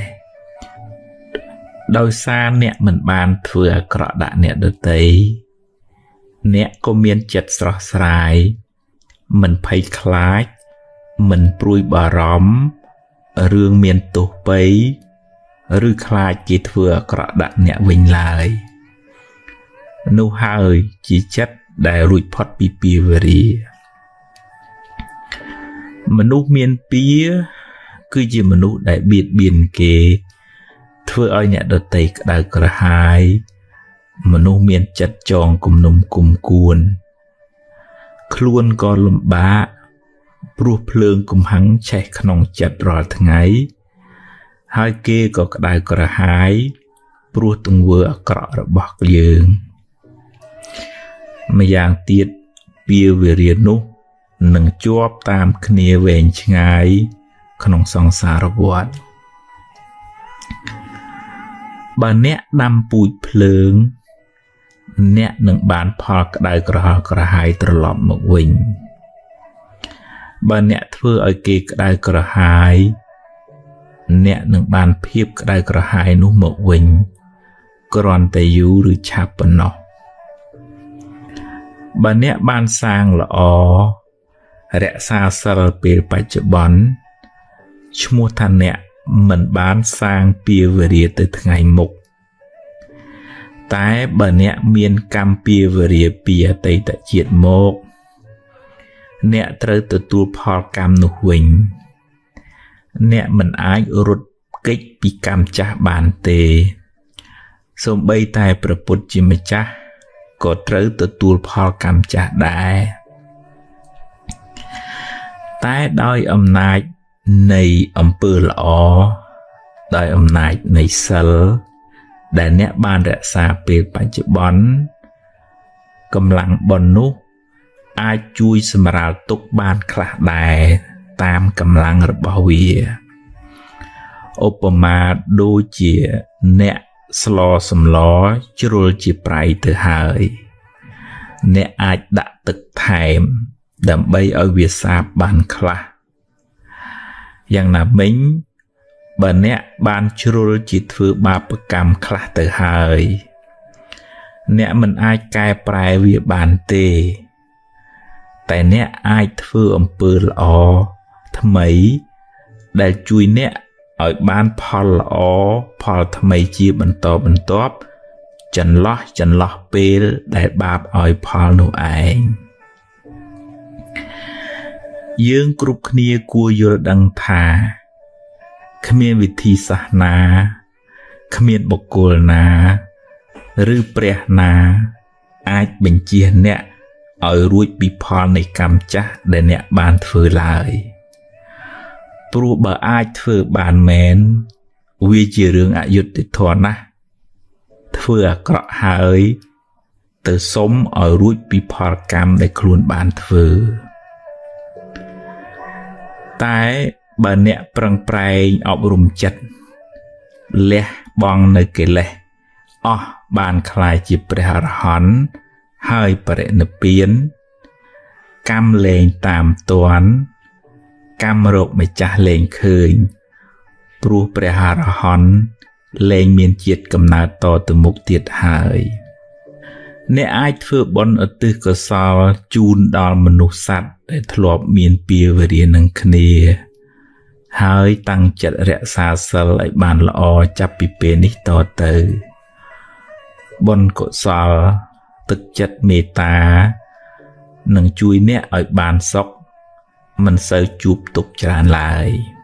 ដោយសារអ្នកមិនបានធ្វើអាក្រក់ដាក់អ្នកដទៃអ្នកក៏មានចិត្តស្រស់ស្រាយមិនភ័យខ្លាចមិនព្រួយបារម្ភរឿងមានទោសពៃឬខ្លាចគេធ្វើអាក្រក់ដាក់អ្នកវិញឡើយនោះហើយជាចិត្តដែលរួចផុតពីពៀវរាមនុស្សមានពៀគឺជាមនុស្សដែលបៀតបៀនគេធ្វើឲ្យអ្នកដទៃក្តៅក្រហាយមនុស្សមានចិត្តចងគំនុំគុំគួនខ្លួនក៏លំបាកព្រោះភ្លើងកំហឹងឆេះក្នុងចិត្តរាល់ថ្ងៃហើយគេក៏ក្តៅក្រហាយព្រោះទង្វើអាក្រក់របស់យើងម្យ៉ាងទៀតពៀវេរានោះនឹងជាប់តាមគ្នាវែងឆ្ងាយក្នុងសង្សារវដ្តបើអ្នកដាំពូជភ្លើងអ្នកនឹងបានផលក្តៅក្រហល់ក្រហាយត្រឡប់មកវិញបើអ្នកធ្វើឲ្យគេក្តៅក្រហាយអ្នកនឹងបានភាពក្តៅក្រហាយនោះមកវិញគ្រាន់តែយូរឬឆាប់ប៉ុណ្ណោះបើអ្នកបានសាងល្អរក្សាសិលពេលបច្ចុប្បន្នឈ្មោះថាអ្នកមិនបានសាងពៀវរាទៅថ្ងៃមុខតែបើអ្នកមានកម្មពៀវរាពីអតីតជាតិមកអ្នកត្រូវទទួលផលកម្មនោះវិញអ្នកមិនអាចរត់គេចពីកម្មចាស់បានទេសូម្បីតែព្រះពុទ្ធជាម្ចាស់ក៏ត្រូវទទួលផលកម្មចាស់ដែរតែដោយអំណាចនៃអំពើល្អដោយអំណាចនៃសិលដែលអ្នកបានរក្សាពេលបច្ចុប្បន្នកម្លាំងបុណ្យនោះអាចជួយសម្រាលទុក្ខបានខ្លះដែរ តាមកម្លាំងរបស់វាឧបមាដូចជាអ្នកស្លសម្លជ្រុលជាប្រៃទៅហើយអ្នកអាចដាក់ទឹកថែមដើម្បីឲ្យវាសាបបានខ្លះយ៉ាងណាមិញបើអ្នកបានជ្រុលជាធ្វើបាបកម្មខ្លះទៅហើយអ្នកមិនអាចកែប្រែវាបានទេតែអ្នកអាចធ្វើអំពើល្អថ្មីដែលជួយអ្នកឲ្យបានផលល្អផលថ្មីជាបន្តបន្ទាប់ចន្លោះចន្លោះពេលដែលបាបឲ្យផលនោះឯងយើងគ្រប់គ្នាគួរយល់ដឹងថាគ្មានវិធីសាស្ត្រណាគ្មានបុគ្គលណាឬព្រះណាអាចបញ្ចៀសអ្នកឲ្យរួចពីផលនៃកម្មចាស់ដែលអ្នកបានធ្វើឡើយព្រោះបើអាចធ្វើបានមែនវាជារឿងអយុត្តិធម៌ណាស់ធ្វើអាក្រក់ហើយទៅសុំឲ្យរួចពីផលកម្មដែលខ្លួនបានធ្វើតែបើអ្នកប្រឹងប្រែងអប់រំចិត្តលះបង់នៅកិលេសអស់បានក្លាយជាព្រះអរហន្តហើយបរិនិព្វានកម្មលែងតាមទាន់កម្មរកម្ចាស់លែងឃើញព្រោះព្រះអរហន្តលែងមានជាតិកំណើតតទៅមុខទៀតហើយអ្នកអាចធ្វើបុណ្យឧទ្ទិសកុសលជូនដល់មនុស្សសត្វដែលធ្លាប់មានពៀវរានឹងគ្នាហើយតាំងចិត្តរក្សាសីលឲ្យបានល្អចាប់ពីពេលនេះតទៅបុណ្យកុសលទឹកចិត្តមេត្តានឹងជួយអ្នកឲ្យបានសុខមិនសូវជួបទុក្ខច្រើនឡើយ។